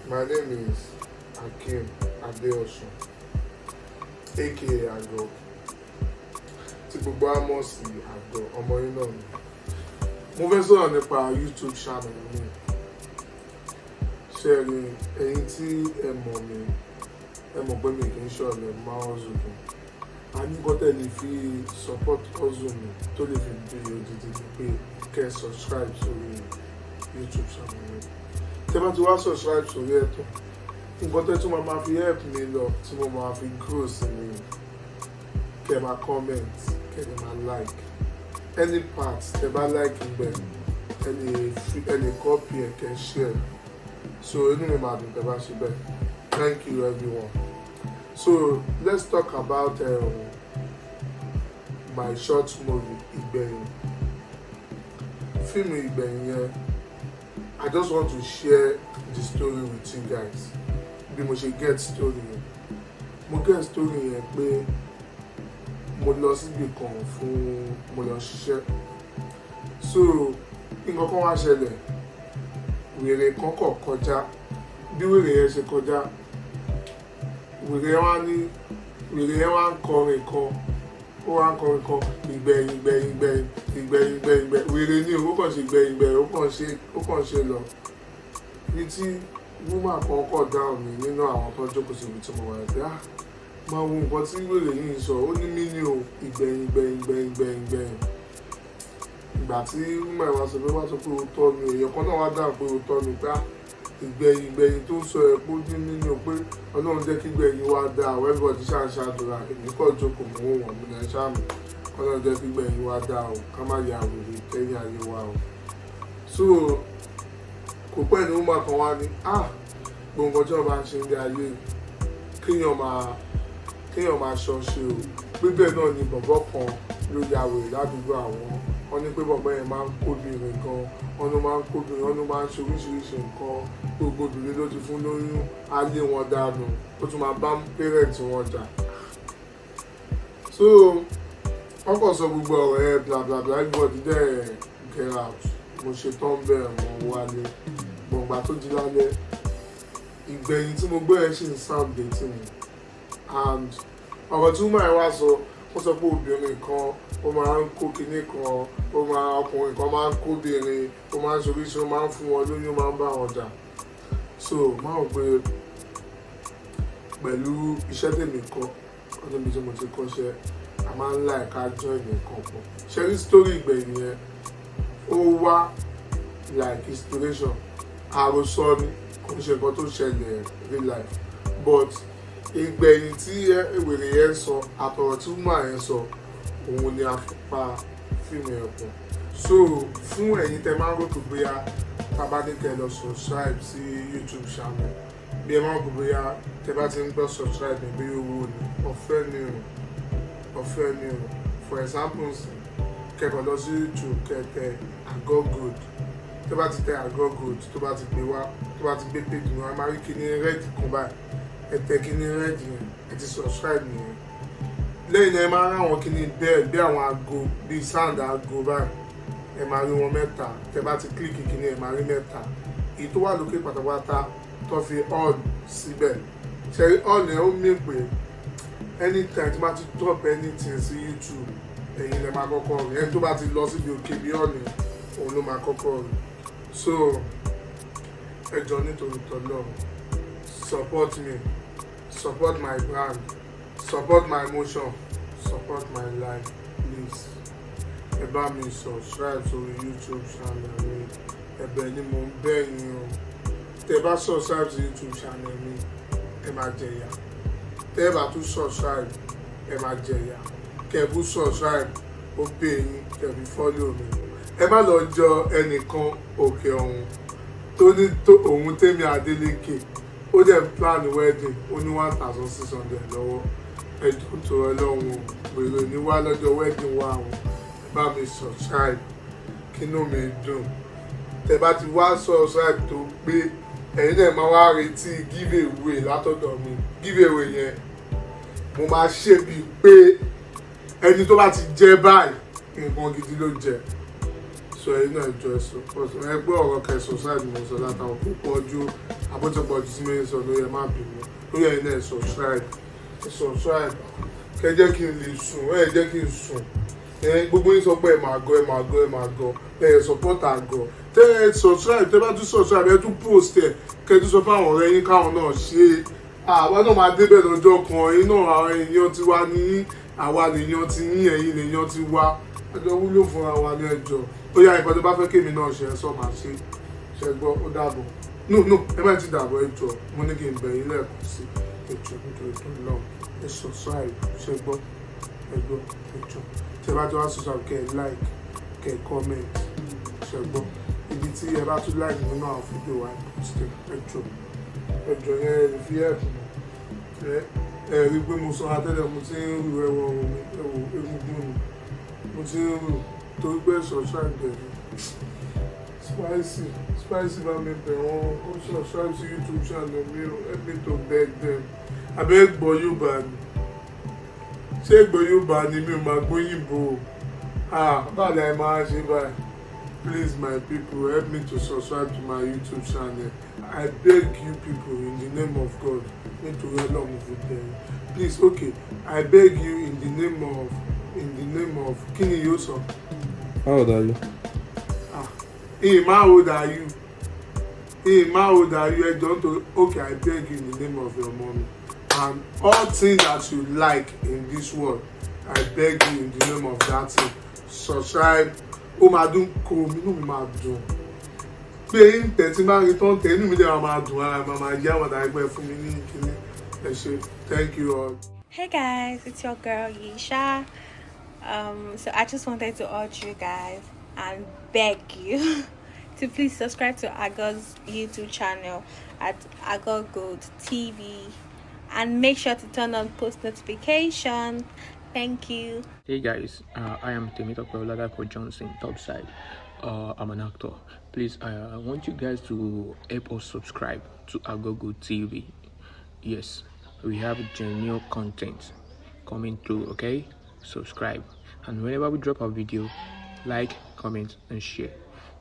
My name is Akeem Adeosun, aka Ago, tí gbogbo á mọ̀ sí Àgọ́. Ọmọ yín náà ni. Mo fẹ́ sọ̀rọ̀ nípa YouTube channel mi. Ṣé ẹ rí, ẹ̀yin tí ẹ mọ̀ mi, ẹ mọ̀ pé mi kì í ṣọ̀lẹ, máa hustle gan. A ní nǹkan tẹ́ lè fi support hustle mi tó lè fi bí odidi ni pé kẹ́ ẹ subscribe sórí YouTube channel mi. Tẹ́ bá ti wá subscribe sórí ẹ̀ tán, nǹkan tẹ́ tún máa fi help mi lọ tí mo máa fi grow sí mi, kẹ́ ẹ máa comment, kẹ́ ẹ máa like any part tẹ́ bá like ńbẹ̀. Ẹ lè fi, ẹ lè copy ẹ, kẹ́ share. So inú mi máa dùn tẹ́ bá ṣe bẹ́ẹ̀. Thank you, everyone. So let's talk about my short movie, Ìgbẹ̀yìn. Fíìmù Ìgbẹ̀yìn yẹn, I just want to share the story with you guys, bí mo ṣe get story yẹn. Mo get story yẹn pé mo lọ síbi kan fún, mo lọ ṣiṣẹ́. So nǹkan kan wá ṣẹlẹ̀, wèrè kan kọ̀ kọjá. Bí wèrè yẹn ṣe kọjá, wèrè yẹn wá ní, wèrè yẹn wá ń kọrin kan, ó wá ń kọrin kan, "Ìgbẹ̀yìn, ìgbẹ̀yìn, ìgbẹ̀yìn, ìgbẹ̀yìn, ìgbẹ̀yìn, ìgbẹ̀yìn." Wèrè ní o, ó kàn ṣe ìgbẹ̀yìn, ìgbẹ̀yìn, ó kàn ṣe lọ ní tí woman kan kọ̀ dáhùn mi nínú àwọn tó jókòó sí ibi tí mo wà pé, "Ah, máa wo nǹkan tí wèrè yìí ń sọ." Ó ní mí ní o, "Ìgbẹ̀yìn, ìgbẹ̀yìn, ìgbẹ̀yìn, ìgbẹ̀yìn, ìgbẹ̀yìn." Ìgbà tí woman wa sọ pé, wá sọ pé òótọ́ ni, èèyàn kan náà wá dáhùn pé òótọ́ ni, pé ah, ìgbẹ̀yìn, ìgbẹ̀yìn tó ń sọ ẹ̀ pé ó ní nínú pé Ọlọ́run jẹ́ kí ìgbẹ̀yìn wa dáa. Everybody ṣáà ń ṣàdúrà, èmi kàn jókòó, mọ́ wọn mi náà ṣáàmì, Ọlọ́run jẹ́ kí ìgbẹ̀yìn wa dáa o, ká má ya wèrè kẹ́yìn ayé wa o. So kò pẹ́ ní woman kan wá ní, ah, gbogbo nǹkan tí wọ́n bá ń ṣe ní ayé, kéèyàn máa ṣọ́ṣe o, pé bẹ́ẹ̀ náà ni bọ̀bọ́ kan ló ya wèrè ládùúgbò àwọn. Wọ́n ní pé bọ̀bọ́ yẹn máa ń kóbìnrin gan, wọ́n ló máa ń kóbìnrin, wọ́n ló máa ń ṣe oríṣiríṣi nǹkan. Gbogbo obìnrin ló ti fún lóyún, á lé wọn dànù, ó tún máa bá parent wọn jà. So wọ́n kàn sọ gbogbo ọ̀rọ̀ ẹ, bla bla bla, everybody dẹ̀ get out. Mo ṣe tán bẹ́ẹ̀, mo wálé. Gbọ̀ngbà tó di lálẹ́, ìgbẹ̀yìn tí mo gbọ́ yẹn ṣì ń sound létí mi. And ọ̀rọ̀ tí woman yẹn wá sọ, wọ́n sọ pé obìnrin kan, ó máa ń kó kinní kan, ó máa, ọkùnrin kan máa ń kóbìnrin, ó máa ń ṣoríṣi, ó máa ń fún wọn lóyún, ó máa ń bá wọn jà. So máa wò pé pẹ̀lú iṣẹ́ tèmi kọ́ ọdún bíi tí mo ti kọ́ṣẹ́, a máa ń láì ká join nǹkan pọ̀. Ṣe rí story ìgbẹ̀yìn yẹn, ó wá like inspiration. Àròsọ ni, kò ń ṣe nǹkan tó ṣẹlẹ̀ real life, but ìgbẹ̀yìn tí wèrè yẹn sọ àtọ̀rọ̀ tí woman yẹn sọ, òun ni a fi pa fíìmù yẹn pọ̀. So fún ẹ̀yin tẹ́ máa ń rò pé bóyá tá bá ní kẹ́ lọ subscribe sí YouTube channel, bí ẹ máa ń rò pé bóyá tẹ́ bá ti ń gbọ́ subscribe ní bóyá owó ni, ọ̀fẹ́ ni o, ọ̀fẹ́ ni o. For example nsìn, kẹ́kọ̀ọ́ lọ sí YouTube, kẹ́ tẹ Àgọ́ Gold. Tó bá ti tẹ Àgọ́ Gold, tó bá ti gbé wá, tó bá ti gbé page mi wá, máa rí kíní red kan báyìí. Ẹ tẹ kíní red yẹn, ẹ ti subscribe nìyẹn. Lẹ́yìn náà, ẹ máa rí àwọn kíní bẹ́ẹ̀ bí àwọn aago, bíi sound aago báyìí, ẹ máa rí wọn mẹ́ta. Tẹ bá ti click kíní, ẹ máa rí mẹ́ta. Èyí tó wà lókè pátápátá tó fi all síbẹ̀, ṣe rí all yẹn, ó mí pé anytime tí bá ti drop anything sí YouTube, ẹ̀yin lẹ máa kọ́kọ́ rí. Ẹni tó bá ti lọ síbi òkè bí all yẹn, òun ló máa kọ́kọ́ rí. So ẹ jọ̀ọ́, nítorí tọ́lọ́run, support me, support my brand, support my emotion, support my life, please. Ẹ bá mi subscribe sórí YouTube channel mi, ẹ̀bẹ̀ ni mo ń bẹ̀ yín o. Tẹ́ bá subscribe sí YouTube channel mi, ẹ máa jẹ̀yà. Tẹ́ bá tún subscribe, ẹ máa jẹ̀yà. Kẹ́ẹ̀bù subscribe, ó pè yín, kẹ́ẹ̀bù follow mi. Ẹ má lọ jọ ẹnìkan òkè ọ̀hún tó ní tó òun tèmi Adélékè, ó dẹ̀ plan wedding, ó ní 1,600 lọ́wọ́. Ẹ jọ̀ọ́, tó Ọlọ́run o, pèrè ní wá lọ́jọ́ wedding wa o. Ẹ bá mi subscribe, kínú mi dùn. Tẹ́ bá ti wá subscribe tó pé, ẹ̀yin náà máa wá retí give away látọ̀dọ̀ mi. Give away yẹn, mo máa ṣe bíi pé ẹni tó bá ti jẹ́ báyìí, nǹkan gidi ló jẹ. So ẹ̀yin náà jọ, ẹ support. Ẹ gbọ́ ọ̀rọ̀ kẹ́ subscribe mo sọ látàwọn púpọ̀ ju. Àbọ̀tẹ̀pọ̀ jù sí mi sọ lórí, ẹ má bínú lórí. Ẹ̀yin náà, ẹ subscribe, ẹ subscribe, kẹ jẹ́ kí n lè sùn, ẹ jẹ́ kí n sùn. Ẹ gbogbo yín sọ pé ẹ máa gọ, ẹ máa gọ, ẹ máa gọ, ẹ support àgọ. Tẹ ẹ subscribe, tẹ bá tún subscribe, ẹ tún post, ẹ kẹ tún sọ fáwọn ọ̀rẹ́ yín káwọn náà ṣe é. Àwa náà máa débẹ̀ lọ́jọ́ kan. Ẹ̀yin náà, àwọn èèyàn ti wá ní, àwa lèèyàn ti yín, ẹ̀yin lèèyàn ti wá, ẹjọ́ wúlò fúnra wa ní ẹjọ́. Ó yá, ìpàdé bá fẹ́ kémi náà ṣe, ẹ sọ máa ṣe ṣe gbọ́. Ó dàbọ̀. No, no, ẹ má ti dàbọ̀. Ẹ jọ̀ọ́, mo ní kí n bẹ̀ yín lẹ́ẹ̀kan sí. Ẹ jọ̀ọ́, nítorí tó ń lọ, ẹ subscribe, ṣe gbọ́? Ẹ gbọ́, ẹ jọ̀ọ́. Tẹ bá ti wá subscribe, kẹ́ ẹ like, kẹ́ ẹ comment, ṣe gbọ́? Ibi tí ẹ bá tún like nínú àwọn fídíò wa, ẹ post ẹ. Ẹ jọ̀ọ́, ẹ jọ̀ọ́ yẹn, ẹ fi help mi. Ẹ rí i pé mo sọ atẹ́lẹ̀, mo ti ń rù, ẹwọ mi, ẹwọ egungun mi, mo ti ń rù torí pé subscribe dẹ̀ spicy spicy. Bá mi bẹ̀ wọ́n kó subscribe sí YouTube channel mi o. Help me to beg them. Abẹ́ gbọ́ Yorùbá ni? Ṣé gbọ́ Yorùbá ni? Mi ò máa gbóyìnbó o. Ah, báwo la ẹ máa ṣe báyìí? Please, my people, help me to subscribe to my YouTube channel. I beg you people in the name of God. Nítorí Ọlọ́run fi bẹ̀ yín. Please, okay, I beg you in the name of kí ni yóò sọ? How old are you? Ah, hey, how old are you? Hey, how old are you? Ẹ jọ̀ọ́, nítorí, okay, I beg you in the name of your mommy and all things that you like in this world, I beg you in the name of that thing, subscribe. Ó máa dún kó, inú mi máa dùn pé ń tẹ̀ tí máa rí tán tẹ̀, inú mi dẹ̀ máa dùn, ara mi máa yá wọn dàgbẹ́ fún mi ní kíní. Ẹ ṣé, thank you all. Hey guys, it's your girl Yisha. So I just wanted to urge you guys and beg you to please subscribe to Ago's YouTube channel at Ago Gold TV and make sure to turn on post notification. Thank you. Hey guys, I am Temitope Oladapo Johnson, topside. I'm an actor. Please, I want you guys to help us subscribe to Agogo TV. Yes, we have genuine content coming through, okay? Subscribe. And whenever we drop a video, like, comment, and share.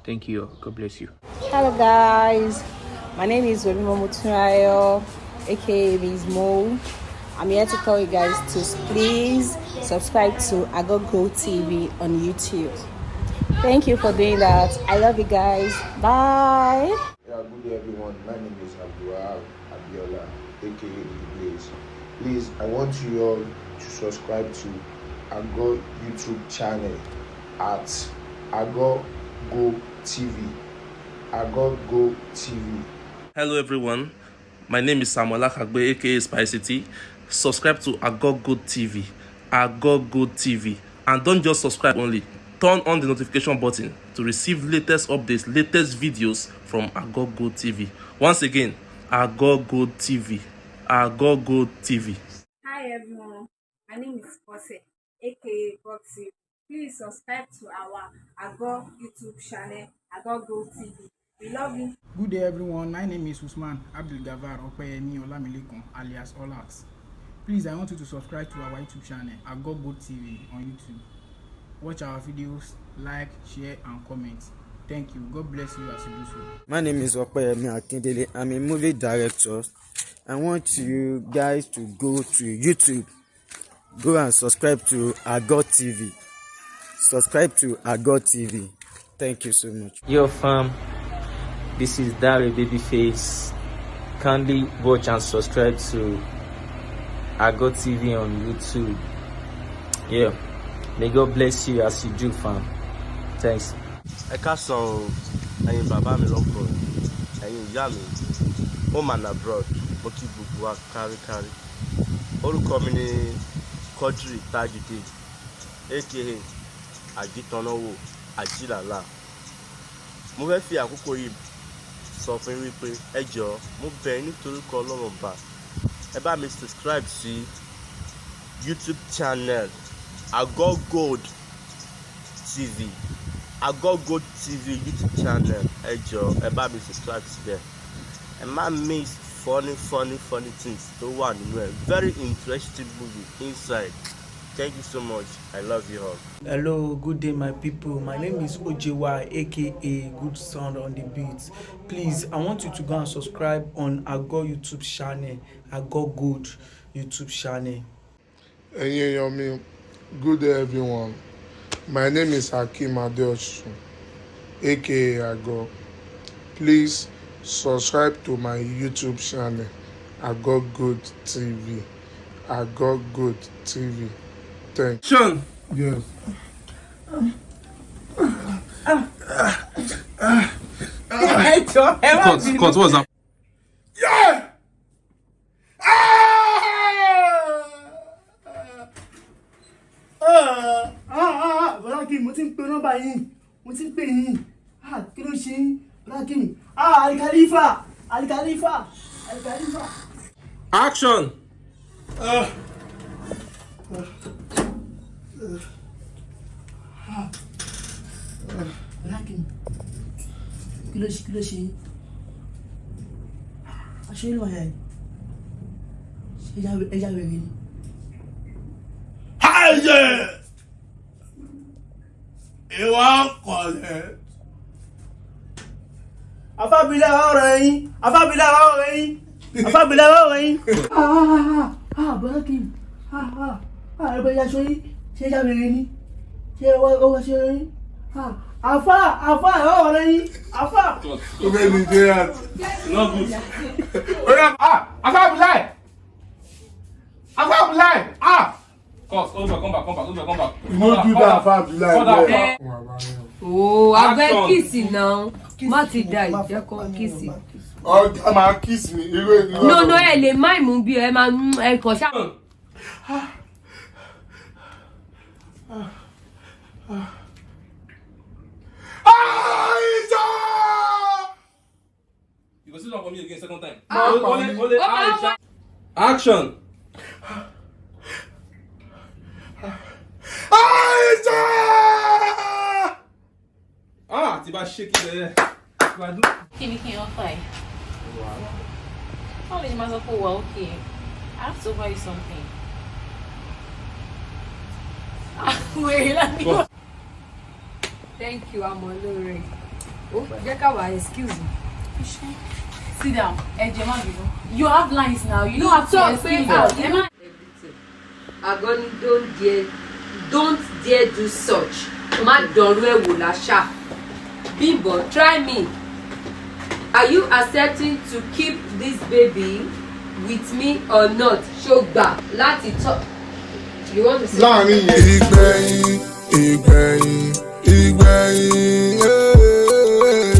Thank you. God bless you. Hello guys, my name is Wemimo Mutunayo, aka Ms. Mo. I'm here to tell you guys to please subscribe to Agogo TV on YouTube. Thank you for doing that. I love you guys. Bye. Yeah, good day everyone. My name is Abdul Abiola, aka The Blaze. Please, I want you all to subscribe to Ago YouTube channel at Ago Go TV. Ago Go TV. Hello everyone, my name is Samuel Akagbe, aka Spicy T. Subscribe to Agogo TV, Agogo TV, and don't just subscribe only. Turn on the notification button to receive latest updates, latest videos from Agogo TV. Once again, Agogo TV, Agogo TV. Hi everyone, my name is Bose, aka Boxy. Please subscribe to our Ago YouTube channel, Ago Go TV. We love you. Good day everyone, my name is Usman Abdul Gavar Opeyemi Olamilekan, alias Olax. Please, I want you to subscribe to our YouTube channel, Agogo TV on YouTube. Watch our videos, like, share and comment. Thank you. God bless you as you do so. My name is Opeyemi Akindele. I'm a movie director. I want you guys to go to YouTube, go and subscribe to Ago TV. Subscribe to Ago TV. Thank you so much. Yo fam, this is Dare Babyface. Kindly watch and subscribe to Ago TV on YouTube. Yeah, may God bless you as you do, fam. Thanks. Ẹ káàsán o, ẹ̀yin bàbá mi lọ́kùnrin, ẹ̀yin ìyá mi, home and abroad, mo kí gbogbo wa káríkárí. Orúkọ mi ni Quadri Tajudeen, aka Àjítọ́náwò Àjílàlà. Mo fẹ́ fi àkókò yìí sọ fún yín wípé ẹ jọ̀ọ́, mo bẹ̀ yín nítorí kọ́ Ọlọ́run bá ẹ bá mi subscribe sí YouTube channel Ago Gold TV, Ago Gold TV YouTube channel. Ẹ jọ̀ọ́, ẹ bá mi subscribe síbẹ̀. Ẹ má miss funny funny funny things tó wà nínú ẹ̀, very interesting movie inside. Thank you so much. I love you all. Hello, good day, my people. My name is OJY, aka Good Sound on the Beat. Please, I want you to go and subscribe on Ago YouTube channel, Ago Good YouTube channel. Ẹ̀yin èèyàn mi, good day everyone. My name is Hakeem Adeosun, aka Ago. Please subscribe to my YouTube channel, Ago Good TV. Ago Good TV. Thanks. Sean. Yes. Ẹ jọ, ẹ má Cut, bínú. cut, what's that? Yeah! Ah, ah, ah, Bọ́lá Kim, mo ti ń pe nọ́mbà yín, mo ti ń pè yín. Ah, kí ló ṣe yín? Bọ́lá Kim, ah, Alikalifa, Alikalifa, Alikalifa. Action. Ah. Ah. Bọ́lá Kim, kí ló ṣe yín? Aṣọ ìlú ọ̀yà yìí, ṣé ẹja wèrè ni? Ayé! Ìwà kọ̀lẹ̀. Afábílẹ̀ ọ̀rọ̀ yín, afábílẹ̀ ọ̀rọ̀ yín, afábílẹ̀ ọ̀rọ̀ yín. Ah, ah, ah, ah, Bọ́lá Kim, ah, ah, ah, ẹgbẹ́ ìyá aṣọ yín, ṣé ẹja wèrè ni? Ṣé ọwọ́ ṣe yín? Ah, àfá, àfá, ọ̀rọ̀ yín, àfá. Ó fẹ́ ní Gerard. Not good. Oya, ah, Afa Abdullahi. Afa Abdullahi. Ah. Cut, Olúfẹ́, come back, come back, Olúfẹ́, come back. You no do that, Afa Abdullahi. Cut that. Ooo, abẹ́ Action. kìsì náà. Má ti da ìjẹ́ kan kìsì. Ọ̀gá máa kiss mi. Irú èyí. No, no, ẹ lè má ìmú bí ẹ máa ń ẹ kàn ṣáà. Aisha! You go sit down for me again second time. Ah. Ole, ole, ole, Ó máa Aisha. Action. Aisha! Ah, tí bá ṣe kí bẹ̀rẹ̀. Tí bá dún. Kí ni kí n offer ẹ? Báwo lè ṣe máa sọ pé ó wà okay? I have to offer you something. Ah, wèrè láti wá. Thank you, àmọ́ lóore. Ó jẹ́ ká wà, excuse me. Sit down. Ẹ jẹ́ má bínú. You have lines now. You don't have to Talk pé excuse ah, us. Ẹ má. Àgọ́ ni don't dare do such. Má dọ̀rú ẹ̀ wò láṣà. Bímbọ́, try me. Are you accepting to keep this baby with me or not? Ṣó gbà láti tọ́? You want to say? Láàrin yẹn. Ìgbẹ̀yìn, ìgbẹ̀yìn, ìgbẹ̀yìn, eh,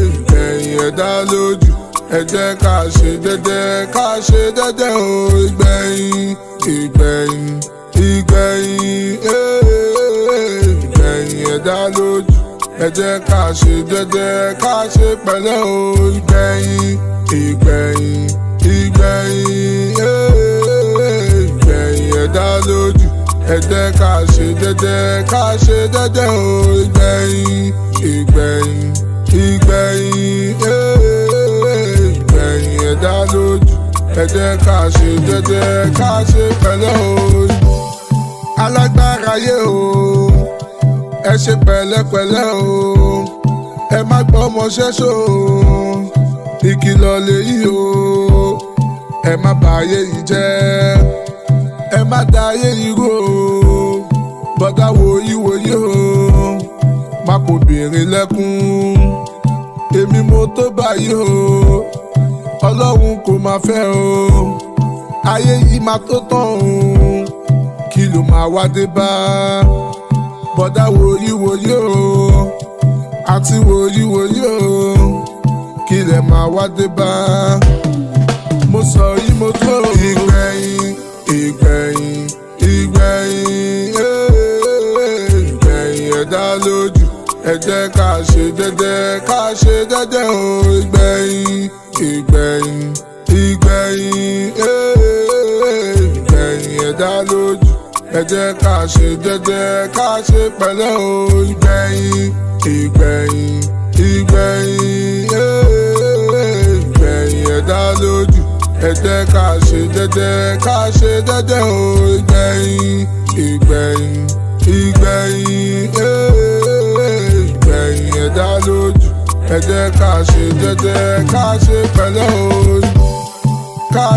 ìgbẹ̀yìn ẹ̀dá lójú. Ẹ jẹ́ ká ṣe jẹ́jẹ́, ká ṣe jẹ́jẹ́ o. Ìgbẹ̀yìn, ìgbẹ̀yìn, ìgbẹ̀yìn, eh, ìgbẹ̀yìn ẹ̀dá lójú. Ẹ jẹ́ ká ṣe jẹ́jẹ́, ká ṣe pẹ̀lẹ́ o. Ìgbẹ̀yìn, ìgbẹ̀yìn, ìgbẹ̀yìn, eh, ìgbẹ̀yìn ẹ̀dá lójú. Ẹ jẹ́ ká ṣe jẹ́jẹ́, ká ṣe jẹ́jẹ́ o. Ìgbẹ̀yìn, ìgbẹ̀yìn, ìgbẹ̀yìn, eh, ìgbẹ̀yìn ẹ̀dá lójú. Ẹ jẹ́ ká ṣe jẹ́jẹ́, ká ṣe pẹ̀lẹ́ o. Alágbára ayé o, ẹ ṣe pẹ̀lẹ́pẹ̀lẹ́ o, ẹ má gbọ́mọ ṣẹ́ṣọ́ o, ìkìlọ̀ lèyí o, ẹ má bà ayé yìí jẹ́, ẹ má da ayé yìí rú o, bọ́dá wo yíwòye o, má kò bìnrin lẹ́kún, èmi mo tó báyìí o, ọlọ́run kò máa fẹ́ o, ayé yìí máa tó tán o, kí ló máa wá dé bá, bọ́dá wo yíwòye o, àti wo yíwòye o, kí lẹ máa wá dé bá, mo sọ yìí mo tó. Ìgbẹ̀yìn, ìgbẹ̀yìn, ìgbẹ̀yìn, eh, ìgbẹ̀yìn ẹ̀dá lójú. Ẹ jẹ́ ká ṣe jẹ́jẹ́, ká ṣe jẹ́jẹ́ o. Ìgbẹ̀yìn, ìgbẹ̀yìn, ìgbẹ̀yìn, eh, ìgbẹ̀yìn ẹ̀dá lójú. Ẹ jẹ́ ká ṣe jẹ́jẹ́, ká ṣe pẹ̀lẹ́ o. Ìgbẹ̀yìn, ìgbẹ̀yìn, ìgbẹ̀yìn, eh, ìgbẹ̀yìn ẹ̀dá lójú. Ẹ jẹ́ ká ṣe jẹ́jẹ́, ká ṣe jẹ́jẹ́ o. Ìgbẹ̀yìn. Ìgbẹ̀yìn, ìgbẹ̀yìn, eh, ìgbẹ̀yìn ẹ̀dá lójú. Ẹ jẹ́ ká ṣe jẹ́jẹ́, ká ṣe pẹ̀lẹ́ o.